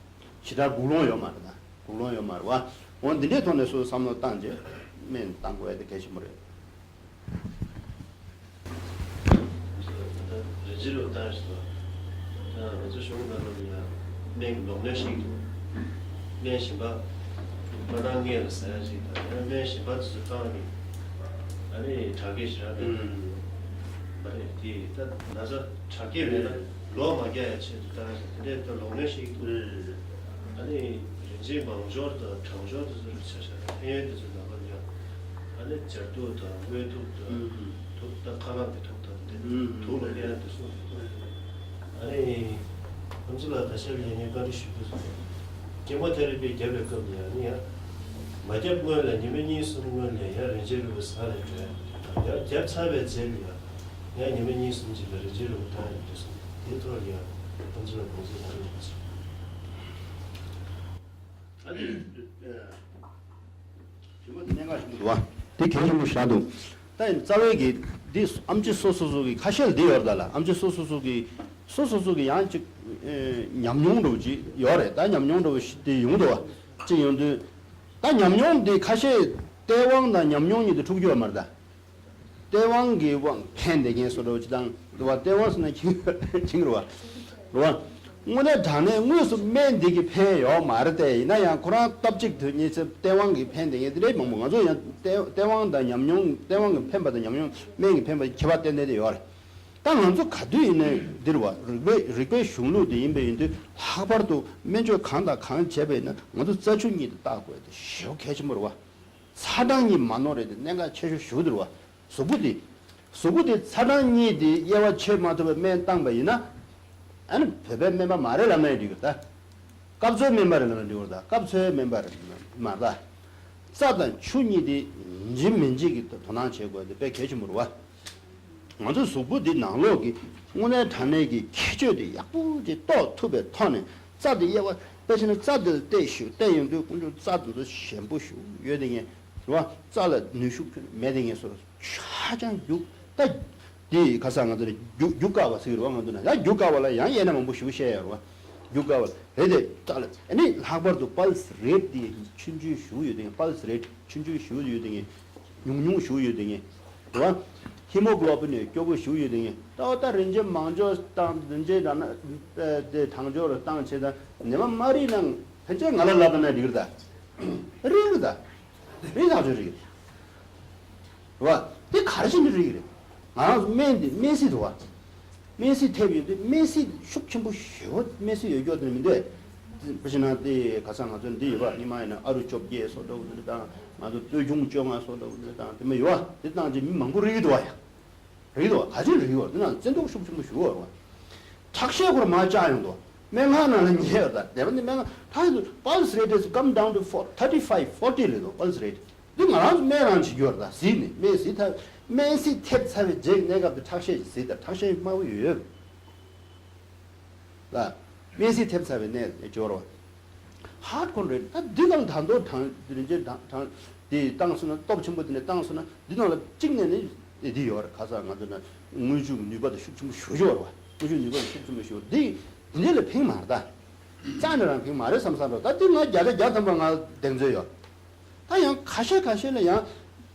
ཞེ་དྲག་སྒུག་ལོང་ཡོད་མ་རེད་ད། སྒུག་ལོང་ཡོད་མ་རེད་བ། འོ་འདི་འདྲས་ཐོག་ནས་སོ་སོ་བསམ་བློ་བཏང་རྗེས་སྨན་བཏང་དགོས་ཡ་དེ་གལ་ཆེན་པོ་རེད། རིན་ཆེན་རུ་བཏང་ཞིག་ལ། ང་ཚོ་གཞུང་ནང་ལོགས་ལ་སྨན་གྱི་ནོར་སྨན་ཞིག་འདུག་སྨན་གཞན་པ་མ་བཏང་སྔས་ལ་ཟ་ཡ་ཞིག་དང་ཡང་སྨན་གཞན་པ་དེ་ཚོ་བཏང་ནས་ཨ་ནི་དྲག་སྐྱེད་ཞེ་དྲག་འགྲོ་གི་འདུག་མ་རེད་དེ་ད་ན་ཚ་དྲག་སྐྱེད་མེད་ན་ལོག་མ་རྒྱག་ཡ་ཆེད་དུ་བཏང་ཞིག་དེ་འདྲའི་ད་ལོག་སྨན་ཞིག་འདུག་ཨ་ནི་རིན་ཆེན་མང་སྦྱོར་དང་གྲང་སྦྱོར་དེ་ཚོ་རུ་ཆ་བཞག་ན་ཕན་ཡོན་དེ་ཚོ་ལ་ཕར་ཡང་ཨ་ནི་སྦྱར་དུག་དང་རྔོན་དུག་དང་དུག་ད་ཁ་རླངས་ཀྱི་དུག་དང་དེ་དུག་ལ་ཕན་ཡོན་དེ་གསུངས་འདུག་ཨ་ནི་ཁོང་ཚོ་ལ་ད་ཤར་ལས་ངས་བཀའ་འདྲི་ཞུ་རྒྱུ་སོང་། ཀེ་མོ་ཐེ་ར་པི་བརྒྱབ་པའི་སྐབས་ལ་ཡང་ནི་ཡང་མ་བརྒྱབ་སྔོན་ལ་ཉི་མ་གཉིས་གསུམ་སྔོན་ལ་ཡང་རིན་ཆེན་རིལ་བུ་ཟ་ལ་འགྲོ་ཡ་དང་ཡང་བརྒྱབ་ཚར་བའི་རྗེས་ལ་ཡང་ཡང་ཉི་མ་གཉིས་གསུམ་རྗེས་ལ་རིན་ཆེན་རིལ་བུ་བཏང་ཡ་འདུག་སོང་། དེའི་ཐོག་ལ་ཡང་ཁོང་ཚོ་ལ་དགོངས་ཚུལ་ག་རེ་ཡོད་པ་ཞིག་ཨ་ནི། ཞུ་བ་དེ་གནད་འགག་ཞིག་འདུག་བ། དེ་གལ་ཆེན་པོ་ཞིག་འདུག་ད་ཡིན་རྩ་བའི་གི་འདི་ཨེམ་ཆི་སོ་སོ་སོ་གི་ཁ་ཤས་ལ་འདི་ཡོད་རེད་ད་ལ། ཨེམ་ཆི་སོ་སོ་སོ་གི་སོ་སོ་སོ་གི་ཡང་ཅིག་ཨེ་ཉམས་མྱོང་འདྲ་བོ་ཅིག་ཡོད་རེད། ད་ཉམས་མྱོང་འདྲ་བོ་ཞིག་དེ་ཡོང་འདུག་བ། ཅིག་ཡོང་དུས་ད་ཉམས་མྱོང་འདི་ཁ་ཤས་སྟེས་དབང་དང་ཉམས་མྱོང་གཉིས་དེ་འཁྲུག་རྒྱུ་ཡོད་མ་རེད་ད། སྟེས་དབང་གི་དབང་ཕན་བདེ་མཁན་སོ་འདྲ་བོ་ཅིག་དང་རེད་བ། སྟེས་དབང་ཟེར་ན་ཁྱིང་ཁྱིང་རེད་བ། རེད་བ། དངོས་གནས་དྲང་གནས་དངོས་སུ་སྨན་འདི་གི་ཕན་ཡོད་མ་རེད་དེ། ཡིན་ན་ཡང་ཁོ་རང་སྟབས་གཅིག་ཏུ་ཉེ་ཚེ་སྟེས་དབང་གི་ཕན་བདེ་མཁན་དེ་འདྲའི་མང་པོ། ང་ཚོ་ཡང་སྟེས་སྟེས་དབང་དང་ཉམས་མྱོང་སྟེས་དབང་གི་ཕན་པ་དང་ཉམས་མྱོང་སྨན་གྱི་ཕན་པ་ཁྱད་པར་ཏན་ཏན་དེ་ཡོད་རེད། ད་ང་ཚོ་ག་དུས་ཡིན་ནའི་འདིར་བ་རིག་པའི་རིག་པའི་གཞུང་ལུགས་དེ་ཡིན་པའི་ཡིན་དུས་ལྷག་པར་དུ་སྨན་བཅོས་གང་དང་གང་བྱས་པ་ཡིན་ན་ང་ཚོ་རྩ་ཆུ་གཉིས་དེ་བརྟག་དགོས་དེ་ཞེ་པོ་གལ་ཆེན་པོ་རེད་བ། ཚ་གྲང་གཉིས་མ་ནོར་རེད་དེ་གནད་འགག་ཆེ་ཤོས་ཞུ་གི་འདུག་བ། གཟུགས་པོ་དེ། གཟུགས་པོ་དེ་ཚ་གྲང་གཉིས་དེ་དབྱེ་བ་ཕྱེ་མ་ཐུབ་པའི་སྨན་བཏང་པ་ཡིན་ན། ཨ་ནི་བོད་པའི་སྨན་པ་མ་རེད་ལབ་ན་འགྲིག་གི་རེད་ད། སྐབས་འཚོལ་སྨན་པ་རེད་ལབ་ན་འགྲིག་གི་རེད་ད། སྐབས་འཚོལ་སྨན་པ་རེད་མ་རེད་ད། རྩ་དང་ཆུ་གཉིས་དེ་ཡིན་གཅིག་མིན་གཅིག་གི་དོ་སྣང་བྱེད་དགོས་དེ་དཔེ་གལ་ཆེན་པོ་རེད་བ། ང་ཚོ་གཟུགས་པོ་འདི་ནང་ལོགས་ཀྱི་དངོས་གནས་དྲང་གནས་ཀྱི་ཁྱད་ཆོས་དེ་ཡག་པོ་ཅིག་རྟོགས་ཐུབ་པའི་ཐོག་ནས་རྩ་དེ་དབྱེ་བ་ དཔེ་བྱས་ན་རྩྭ་འདི་ལ་བལྟས་ཞིག་བལྟས་ཡོང་དུས་དཀོན་མཆོག་རྩྭ་འདི་ཚོ་ཞིམ་པོ་ཞིག་ཡོད་དེ་ངས་རེད་བ། རྩྭ་ལ་ནུས་ཤུགས་ཁྱོན་མེད་དེ་ངས་སོ་ཧ་ཅང་རྒྱུག་ད། དེ་ག་ས་ང་ཚོ་ལ་རྒྱུག་རྒྱུག་དཀའ་བ་ཟེར་གི་རེད་བ། ང་ཚོ་ན་ཡང་རྒྱུག་དཀའ་བ་ལ་ཡང་དབྱེ་ན་མང་པོ་ཞིག་བཤད་ཡོད་རེད་བ། རྒྱུག་དཀའ་བ་རེད་དེ་རྩྭ་ལ་ཨ་ནི་ལྷག་པར་དུ་pulse rate དེ་ཆུང་ཆུང་ཞིག་ཡོད་དེ་ངས་pulse rate ཆུང་ཆུང་ཞིག་ཡོད་དེ་ངས། ཉུང་ཉུང་ཞིག་ཡོད་དེ་ངས། རེད་བ། ཧི་མོ་གློ་བིན་ནི་སྐྱོ་པོ་ཞིག་ཡོད་དེ་ངས། ད་འོ་ད་རིན་ཆེན་མང་ཇོ་བཏང་རིན་ཆེན་ར་ན་དེ་དྲང་ཇོ་རུ་བཏང་བྱས་ད་ཉི་མ་མ་རིག་ནང་ཕན་ཆད་ང་ལ་ལབ་ད་ན་འགྲིག་རེད་ད། རིག་རེད་ད། རིག་ཐག་ཆོད་རིག་རེད། རེད་བ། དེ་ག་རེ་བྱས་ནས་རིག་རེད། ང་རང་ཚོ་སྨན་འདི་སྨན་སྲིད་དུ་བ། སྨན་སྲིད་ཐེབས་ཡོད་དུས་སྨན་སྲིད་ཤུགས་ཆེན་པོ་ཞེ་པོ་སྨན་སྲིད་ཡོད་སྐྱོ་དེ་མི་འདུག་དཔེ་བྱས་ན་དེ་ག་ས་ང་ཚོ་འདི་ཡོད་པ་སྔོན་མ་ཡིན་ན་ཨ་རུ་བཅོ་བརྒྱད་སོགས་འདྲ་བོ་འདི་དང་ང་ཚོ་སྟོད་ཁྱུང་བཅོ་ལྔ་སོགས་འདྲ་བོ་འདི་དང་དེ་མི་ཡོད་པ་དེ་བཏང་རྗེས་མི་མང་པོ་རིག་འདུག་བ་ཡ། རིག་འདུག་བ་ག་ཚོད་རིག་ཡོད་དེ་ན་བཙན་འདུག་ཤུགས་ཆེན་པོ་ཞུ་བ་རེད་བ། ཁྲག་ཤེད་ཁོར་མ་བཅག་ཡོང་དུ་སྨན་ཁང་ནང་ལ་ཉལ་ཡོད་ད་དེ་བ་འདི་སྨན་ཁང་ཁྲག་ཤེད་pulse rate is come down to four thirty five forty ལས་དོ་pulse rate། འདི་ང་རང་ཚོ་སྨན་རང་བྱེད་རྒྱུ་རེད་ད་ཟིན་ནས་སྨན་ཟིན་ཐབས་སྨན་ཟིན་ཐེབས་ཚར་བའི་རྗེས་ཀྱི་གནས་སྐབས་དེ་ཁྲག་ཤེད་ཀྱི་ཟིན་ད་ཁྲག་ཤེད་དམའ་བོ་ཡོད་ཡོད་ལ། སྨན་ཟིན་ཐེབས་ཚར་བའི་གནས་ནས་སྦྱོར་བ། ཧར་ཁོ་རེད་ད་འདི་དང་ད་མདོ་དྲང་རིན་ཆེན་དྲང་དྲང་དེ་བཏང་སོང་ན་སྟོབས་ཆེན་པོ་དེ་ནས་བཏང་སོང་ན་འདི་ནང་ལ་གཅིག་ནས་ནི་འདི་ཡོད་རེད་ག་ས་ང་ཚོ་ན་དངོས་ཤུགས་ནུས་པ་དང་ཤུགས་ཆེན་པོ་ཞུ་ཞོར་བ་དངོས་ཤུགས་ནུས་པ་དང་ཤུགས་ཆེན་པོ་ཞུ་འདི་འདི་འདྲ་ལ་ཕན་མ་རེད་ད། རྩ་ནས་རང་ཕན་མ་རེད་བསམ་བསམ་རོགས་ད་འདི་ང་བརྒྱ་ཆ་བརྒྱ་ཐམ་པ་ང་གདེང་ཚོད་ཡོད། ད་ཡང་ཁ་ཤས་ཁ་ཤས་ལ་ཡང་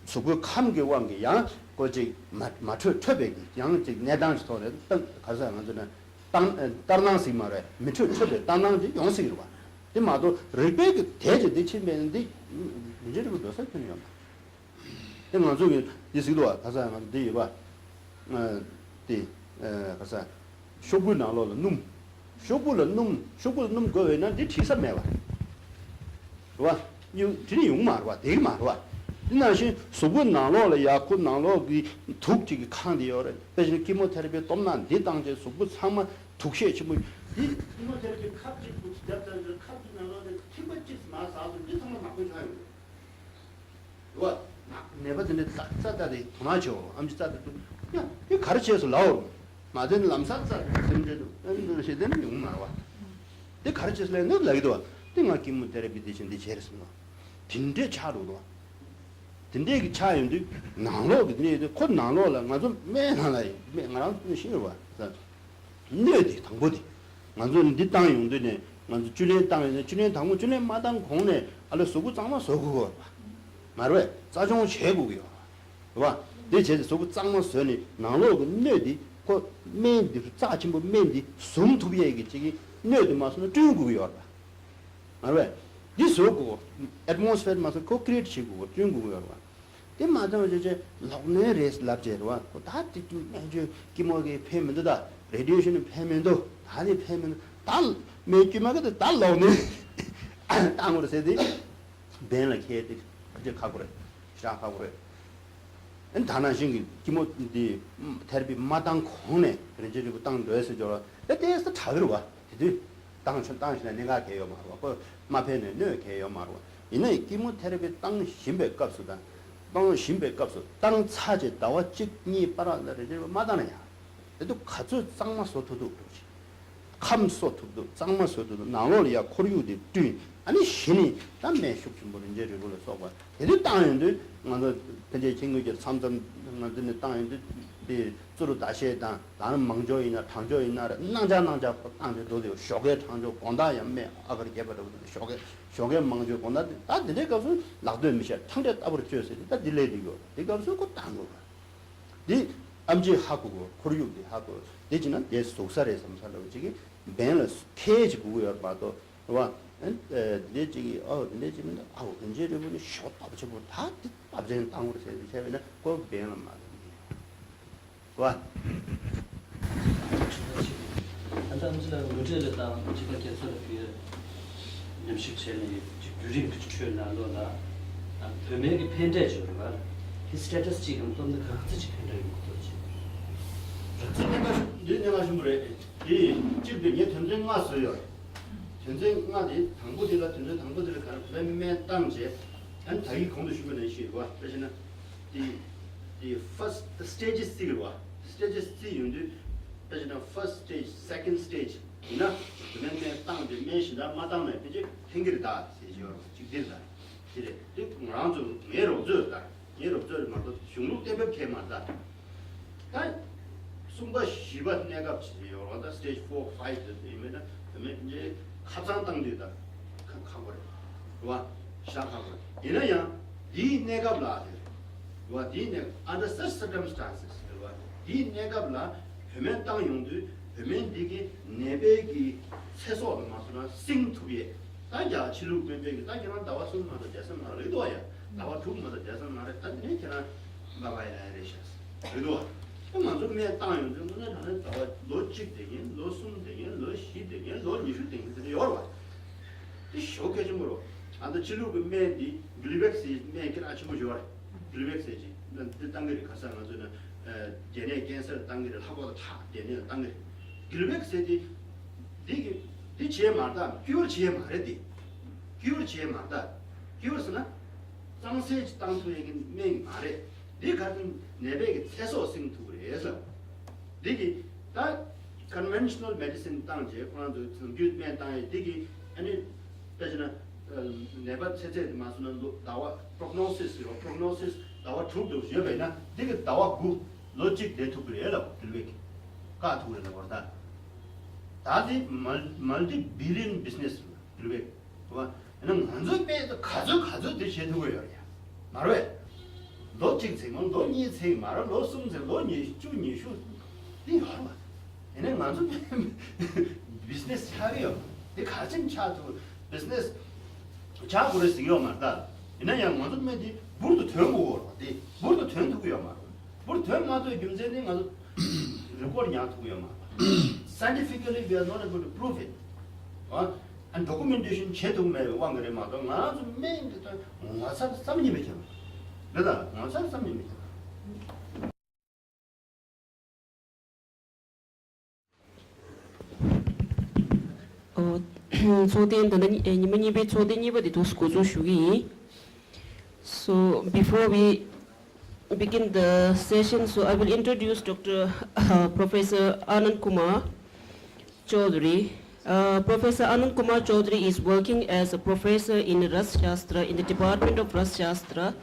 གཟུགས་པོའི་ཁམས་ཀྱི་དབང་གིས་ཡང་ཀོ་ཅིག་མ་མ་འཕྲོད་འཕྲོད་པའི་གི་ཡང་ཅིག་གནས་སྟངས་ཀྱི་ཐོག་ནས་ཏང་ག་ས་ང་ཚོ་ནས་ཏང་ལྟར་སྣང་ཟིག་མ་རེད་མི་འཕྲོད་འཕྲོད་པའི་ལྟར་སྣང་ཅིག་ཡོང་སྲིད་ཀྱི་རེད་བ། དེ་མ་གཏོགས་རིག་པའི་གི་དེ་ཅིག་འདི་ཕྱིན་པས་ནི་འདི་མི་འཇིགས་རིག་པའི་འགྲོ་ས་ཁྱོན་ཡོད་མ་རེད། དེ་ང་ཚོ་གི་འདི་ཟིག་འདུག་བ་ག་ས་ང་ཚོ་འདི་ཡོད་པ། དེ་ག་ས། ཤོག་བུའི་ནང་ལོགས་ལ་སྣུམ། ཤོག་བུ་ལ་སྣུམ་ཤོག་བུ་ལ་སྣུམ་དགོས་པས་ན་འདི་བྲིས་ས་མེད་པ་རེད་བ། ཡང་བྲིས་ནས་ཡོང་མ་རེད་བ་དེ་གི་མ་རེད་བ། དེ་ནང་བཞིན་གཟུགས་པོ་ནང་ལོགས་ལ་ཡ་ཁོ་ནང་ལོགས་ཀྱི་དུག་ཅིག་གི་ཁང་དེ་ཡོད་རེད་དཔེ་བཞིན་ཀི་མོ་ཐེ་ར་པི་གཏོང་ན་འདི་བཏང་རྗེས་གཟུགས་པོ་ཚང་མ་དུག་ཤས་ཆེན་པོ་འདི་ཀི་མོ་ཐེ་ར་པི་ཁབ་ཅིག་དུག་བརྒྱབ་ཚར་རྗེས་ཁབ་ཀྱི་ནང་ལོགས་ནས་ཐིགས་པ་གཅིག་མར་ཟགས་སོང་འདི་ཚང་མ་ནག་པོ་ཆགས་ཡོང་རེད། རེད་བ། ནད་པ་དེ་འདྲའི་རྩ་རྩ་ལྟ་དེ་དོ་སྣང་བྱེད་འོ་ཨམ་ཆི་རྩ་ལྟ་དུ་ཡ་དེ་ག་རེ་བྱས་སོ་ལའོ། མ་དེ་ནི་ལམ་སང་རྩ་ལྟ་སེམས་ཅན་དུ་ཨེ་འདུ་ཤེས་དེ་ནི་ཡོང་མ་རེད་བ། དེ་ག་རེ་བྱས་སོ་ལས་ནི་ལ་གི་དུ་བ་དེ་ང་ཀི་མོ་ཐེ་ར་པི་དེ་བཞིན་དེ་བྱས་རེད་སོང་ལ། དེ་འདྲའི་ཆགས་འགྲོ་འདུག་བ། དེ་འདྲའི་གི་ཆགས་ཡོང་དུས་ནང་ལོགས་ཀྱི་དེ་འདྲའི་དེ་ཁོ་ནང་ལོགས་ལ་ང་ཚོ་སྨན་ནང་ལ་སྨན་ང་རང་ཚོ་ཤེས་རེད་བ། སྣོད་དེ་དང་པོ་དེ། ང་ཚོ་འདི་བཏང་ཡོང་དུས་ནས་ང་ཚོ་བཅུད་ལེན་བཏང་ཡོང་དུས་བཅུད་ལེན་དང་པོ་བཅུད་ལེན་མ་བཏང་གོང་ནས་ཨ་ལེ་གཟུགས་པོ་གཙང་མ་བཟོ་དགོས་ཀྱི་ཡོད་རེད་པ། མ་རེད་པས་རྩ་སྦྱོང་བྱེད་དགོས་ཀྱི་ཡོད་རེད་པ། དེ་བྱས་ཏེ་གཟུགས་པོ་གཙང་མ་བཟོས་ནས་ནང་ལོགས་ཀྱི་སྣོད་འདི་ཁོ་སྨན་འདི་རྩ་ཆེན་པོ་སྨན་འདི་ཟུམ་ཐུབ་ཡས་ཀྱི་ཅིག་གི་སྣོད་དེ་མ་བཟོ་ན་བསྐྲུན་དགོས་ཀྱི་ཡོད་རེད་པ། མ་རེད་པས། འདི་བཟོ་དགོས་ཨེ་ཊི་མོ་སི་ཕེར་མ་བཟོ་ཁོ་ཀི་རི་ཨེ་ཊི་བྱེད་དགོས་བསྐྲུན་དགོས་ཀྱི་ཡོད་རེད་པ། དེ་མ་ཚང་བ་ཅོ་ཅོ་ལོག་གནོན་རེད་ལབ་བྱས་རེད་བ། ཁོ་ད་དེ་དུས་སྨན་བཅོས་ཀི་མོ་གིས་ཕན་མི་འདུག་ད་རེ་ཌི་ཡེ་ཤན་ཕན་མི་འདུག་ད་ནི་ཕན་མི་འདུག་ད་སྨན་དཀྱུས་མ་གི་དེ་ད་ལོག་གནོན་བཏང་དགོས་རེད་ཟེར་ཏེ་འབེན་ལ་འཁེལ་ཏེ་ཁ་ཁོ་རེད་ཤ་ཁ་ཁོ་རེད། ཨ་ནི་ད་ནང་བཞིན་གྱི་ཀི་མོ་འདི་ཐེ་ར་པི་མ་བཏང་གོང་ནས་རིན་ཆེན་རིལ་བུ་བཏང་འགྲོ་ཟེར་འབྱོར་བ་དེ་ཏོག་ཙམ་དྲག་གི་རེད་བ། དེ་དུས་བཏང་ཆོག་བཏང་ཤེས་ན་གནད་འགག་གང་ཡོད་མ་རེད་བ། ཁོ་མ་ཕན་ནས་གནོད་གང་ཡོད་མ་རེད་བ། ཡིན་ནའི་ཀི་མོ་ཐེ་ར་པི་བཏང་བཞིན་པའི་སྐབས་སུ་དང་བཏང་བཞིན་པའི་སྐབས་སུ་བཏང་ཚར་རྗེས་ཟླ་བ་གཅིག་གཉིས་བར་ལ་རེ་རེ་མ་བཏང་ན་ཡང་དེ་དུས་ག་ཚོད་གཙང་མ་བཟོ་ཐུབ་ཐུབ་འགྲོ་ཅིག་ཁམས་གསོ་ཐུབ་འདུག་གཙང་མ་བཟོ་ཐུབ་འདུག་ནང་ལོགས་ལ་ཡ་ཁོར་ཡུག་དེ་བསྐྲུན། ཨ་ནི་གཞི་ནས་ད་སྨན་ཤུགས་ཆེན་པོ་རིན་ཆེན་རིལ་བུ་ལ་སོགས་པ་དེ་དུས་བཏང་ཡོང་དུས་ང་ཚོ་ཕན་ཆད་ཁྱི་དངོས་ཀྱི་མཚམས་མཚམས་ང་ཚོ་ནས་བཏང་ཡོང་དུས་དེ་གཙུག་ལག་ཟླ་ཤས་དང་ད་ནི་མང་ཇོ་ཡིན་ན་གྲང་ཇོ་ཡིན་ན་རེད། སྣང་ཆ་སྣང་ཆ་ཁོ་བཏང་དེ་འགྲོ་དེ་ཞོགས་ཀའི་གྲང་ཇོ་དགོང་དག་ཡང་སྨན་ཨ་གར་རྒྱས་པ་འགྲོ་དེ་ཞོགས་ཀའི་ཞོགས་ཀའི་མང་ཇོ་དགོང་དག་དེ་ད་དེ་འདྲའི་སྐབས་སུ་ལག་འདོད་མི་ཤར་ཐང་འདྲ་ལྟ་བུར་བཅོས་ཟེར་དེ་ད་དེ་ལས་དེ་ཡོད་དེ་སྐབས་སུ་ཁོ་བཏང་དགོས་པ། འདི་ཨམ་ཆིས་ཧ་གོ་གོ་ཁོར་ཡུག་འདི་ཧ་གོ་འདི་ཅི་ན་དེ་ཟུག་ས་རེད་བསམ་ས་འདྲ་བོ་ཅིག་གིས་འབེན་ལ་ཁེལ་ཅིག་དགོས་ཀྱི་ཡོད་མ་གཏོགས་རེད་བ། འདི་ཅིག་གིས་ཨོ་འདི་འདྲ་ཅིག་མིན་འདུག་ཨོ་རིན་ཆེན་རིལ་བུ་ནི་ཞོ་སྟོབས་ཆེན་པོ་ད་འདི་སྟབས་ཆེན་བཏང་བར་ཟེར་ཏེ་བྱས་པས་ན་ཁོ་འབེན་ལ་མ་ལ་ནི་རེད་བ། ད་ལྟ་ཨམ་ཆི་ལ་ངོ་སྤྲོད་རེ་དང་གཅིག་པ་རྒྱ་མཚོ་ལ་ཕུལ་ཉམས་ཞིབ་བྱས་ནས་ཅིག་བརྒྱུད་རིམ་གྱི་ཁྲོད་ནང་ལོགས་ལ་བོད་སྨན་གྱི་ཕན་འབྲས་ཅིག་ཡོད་རེད་བ། དེ་སི་ཊེ་ཊ་སི་ཅིག་གམ་སློབ་ན་ག་ཚོད་ཅིག་ཕན་འབྲས་ཡོད་མཁོ་ཅིག་རགས་ཚད་གནད་འགག་ཤོ་འདི་གནད་འགག་ཆེན་པོ་རེད། དེ་གཅིག་དེ་ངས་དོན་ཚན་ལྔ་བཟོས་ཡོད། དོན་ཚན་ལྔ་དེ་དང་པོ་དེ་ལ་དོན་ཚན་དང་པོ་དེ་ལ་ག་རེ་བོད་སྨན་བཏང་རྗེས་ཨ་ནི་ད་གིན་གོང་དུ་ཞུས་པ་ནང་བཞིན་རེད་བ། དཔེ་བྱས་ན་དེ་དེ་first stages རྩིས་རེད་བ། stages རྩིས་ཡོང་དུས་དཔེ་བྱས་ན་first stage, second stage ཡིན་ན་དེ་ནས་སྨན་བཏང་སྟེ་སྨན་གཞན་དག་མ་བཏང་ནས་ཕལ་ཆེར་ཕན་གྱི་རེད་ད་ཟེར་གྱི་ཡོད་རེད། གཅིག་འདིར་ད་དེ་རེད། དེ་ང་རང་ཚོ་ངའི་རོགས་ཚོད་ད་ངའི་རོགས་ཚོད་རེད་མ་གཏོགས་གཞུང་ལུགས་གཏན་འབེབས་བྱས་མ་རེད་ད། ད་གསུམ་པ་བཞི་པ་གནས་སྐབས་བྱེད་ཀྱི་ཡོད་རེད་ད། སི་ཊེ་ཇི་ཕོར་ཕའིབ་དེ་ཡིན་མིན་ན་དེ་མིན་ཁ་ཚང་བཏང་དུས་ད་ཁག་ཁག་པོ་རེད། རེད་བ། ཤ་ཁག་པོ་རེད། ཡིན་ན་ཡང་འདིའི་གནས་སྐབས་ལ་དེ་རེད་བ། འདིའི་གནས་under such circumstances རེད་བ། འདིའི་གནས་སྐབས་ལ་བོད་སྨན་བཏང་ཡོང་དུས་བོད་སྨན་འདི་གི་ནད་པའི་གི་ཚེ་སྲོག་ལ་མ་སོང་ན་སྲིང་ཐུབ་ཡས། ད་རྒྱ་ཕྱི་ལུགས་སྨན་པའི་གི་ད་ཁྱེད་རང་ཟླ་བ་གསུམ་མ་གཏོགས་བསྡད་ས་མ་རེད་དོ་ཡ། ཟླ་བ་དྲུག་མ་གཏོགས་བསྡད་ས་མ་རེད། ད་དེ་ནས་ཁྱེད་རང་bye bye ལབ་ཡ་རེད་ཤག་རེད་དོ། ད་ང་ཚོ་སྨན་བཏང་ཡོང་དུས་དངོས་གནས་དྲང་གནས་ཟླ་བ་ལོ་གཅིག་བསྡད་མཁན། ལོ་གསུམ་བསྡད་མཁན། ལོ་བཞི་བསྡད་མཁན། ལོ་ཉི་ཤུ་བསྡད་མཁན་དེ་འདྲ་ཡོད་རེད་བ། དེ་ཞོགས་སྐད་ཆེན་པོ་རོ། ཨ་ད་ཕྱི་ལུགས་ཀྱི་སྨན་འདི་གྷི་ལི་བེག་ཟེར་སྨན་སྐད་གྲགས་ཆེན་པོ་ཡོད་རེད། གྷི་ལི་བེག་ཟེར་གྱི་འདི་བཏང་གི་རེད། ཁ་སང་ང་ཚོ་ན་ཨ་སྡེ་ནས་ཀན་སར་བཏང་གི་རེད། ལྷག་པར་དུ་ཁྲག་སྡེ་ནས་བཏང་གི་རེད། གྷི་ལི་བེག་ཟེར་དེ་འདི་གི་འདི་བྱས་མ་ད་ཀིའུར་བྱས་མ་རེད། དེ་ཀིའུར་བྱས་མ་ད། ཀིའུར་ཟེར་ན་གཙང་སེལ་གྱི་བཏང་ཐུབ་ཡས་ཀྱི་སྨན་གྱི་མ་རེད། འདི་ག་ཚོད་ནད་པའི་གི་ཚེ་སྲོག་སྲིང་ཐུབ་ཀྱི་རེད་ཟེར། འདི་གི་ད་conventional medicine བཏང་རྗེས་ཁོ་རང་ཚོས་ནམ་རྒྱུན་སྨན་བཏང་ཡས་འདི་གི་ཨ་ནི་དཔེ་བྱས་ན་ནད་པ་ཚེ་ཚད་དེ་མ་སོང་ན་ལོ་ཟླ་བ་prognosis ཡོད། prognosis ཟླ་བ་དྲུག་འདུག་ཡོད་པས་ན་འདི་གི་ཟླ་བ་དགུ་ལོ་གཅིག་བསྡད་ཐུབ་ཀྱི་རེད་ལབ་གྷི་ལི་བེག་གིས་བཀག་ཐུབ་ཀྱི་རེད་ལབ་པ་རེད་ད། ད་དེ་multi billion business གྷི་ལི་བེག་གིས། ཡིན་ན་ང་ཚོའི་སྨན་དེ་ག་ཚོད་ག་ཚོད་དེ་བྱེད་ཐུབ་ཀྱི་ཡོད་རེད་ཡ། མ་རེད་པས། ལོ་གཅིག་ཚིག་མ་ལོ་གཉིས་ཚིག་མ་རེད། ལོ་གསུམ་ཚིག་ལོ་ཉི་ཤུ་ཉི་ཤུ་དེ་ཡོད་རེད་པ། ཡིན་ན་ང་ཚོ་བི་ཛི་ནེ་སི་ཆགས་ཀྱི་ཡོད་མ་རེད། དེ་ག་ཚོད་ཆགས་ཐུབ་བི་ཛི་ནེ་སི་ཆགས་དགོས་རེད་ཟེར་གྱི་ཡོད་མ་རེད་ད། ཡིན་ན་ཡང་ང་ཚོ་སྨན་དེ་འབུར་དུ་ཐོན་དགོས་རེད་པ། དེ་འབུར་དུ་ཐོན་ཐུབ་ཀྱི་ཡོད་མ་རེད། འབུར་ཐོན་མ་ཐུབ་རྒྱུ་མཚན་དེ་ང་ཚོ་རི་ཀོཌ་ཉར་ཐུབ་ཀྱི་ཡོད་མ་རེད། Scientifically we are not able to prove it. ཨ། ཨ་ཌོ་ཀུ་མེན་ཊེ་ཤན་བྱེད་ཐུབ་མེད་པའི་དབང་གིས་རེད་མ་གཏོགས་ང་ཚོ་སྨན་འདི་ལྟར་ངོ་མཚར་བསམ་གྱིས་མི་ཁྱབ། རེད་ད། ངོ་མཚར་བསམ་གྱིས་མི་ཁྱབ། ཨོ། ཚོགས་ཐེངས་ད་ལྟ་ཉི་ཉི་མ་གཉིས་པའི་ཚོགས་ཐེངས་གཉིས་པ་དེ་འདུག་འགོ་འཛུགས་ཞུ་གི་ཡིན། So, before we begin the session, so I will introduce Doctor uh, Professor Anand Kumar Chaudhary. Uh, Professor Anand Kumar Chaudhary is working as a professor in Ras Shastra in the Department of Ras Shastra,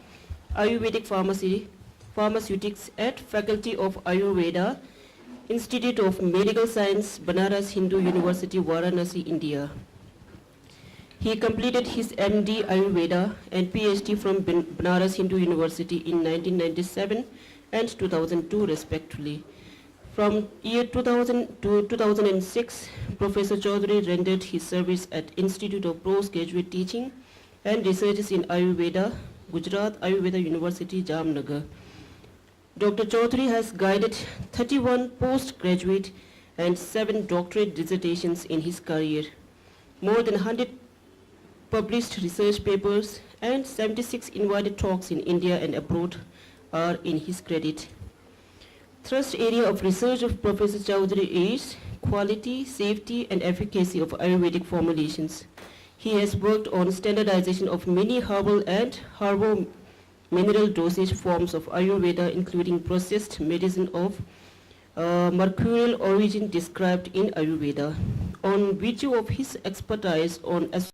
Ayurvedic Pharmacy, Pharmaceutics at Faculty of Ayurveda, Institute of Medical Science, Banaras Hindu University, Varanasi, India. He completed his M D Ayurveda and P H D from Bin- Banaras Hindu University in nineteen ninety-seven and two thousand two, respectively. From year two thousand to two thousand six, Professor Chaudhary rendered his service at Institute of Postgraduate Teaching and Researches in Ayurveda, Gujarat Ayurveda University, Jamnagar. Doctor Chaudhary has guided thirty-one postgraduate and seven doctorate dissertations in his career. More than a hundred published research papers and seventy-six invited talks in India and abroad are in his credit. Thrust area of research of Professor Chaudhary is quality, safety, and efficacy of Ayurvedic formulations. He has worked on standardization of many herbal and herbal mineral dosage forms of Ayurveda, including processed medicine of uh, mercurial origin described in Ayurveda. On virtue of his expertise on as-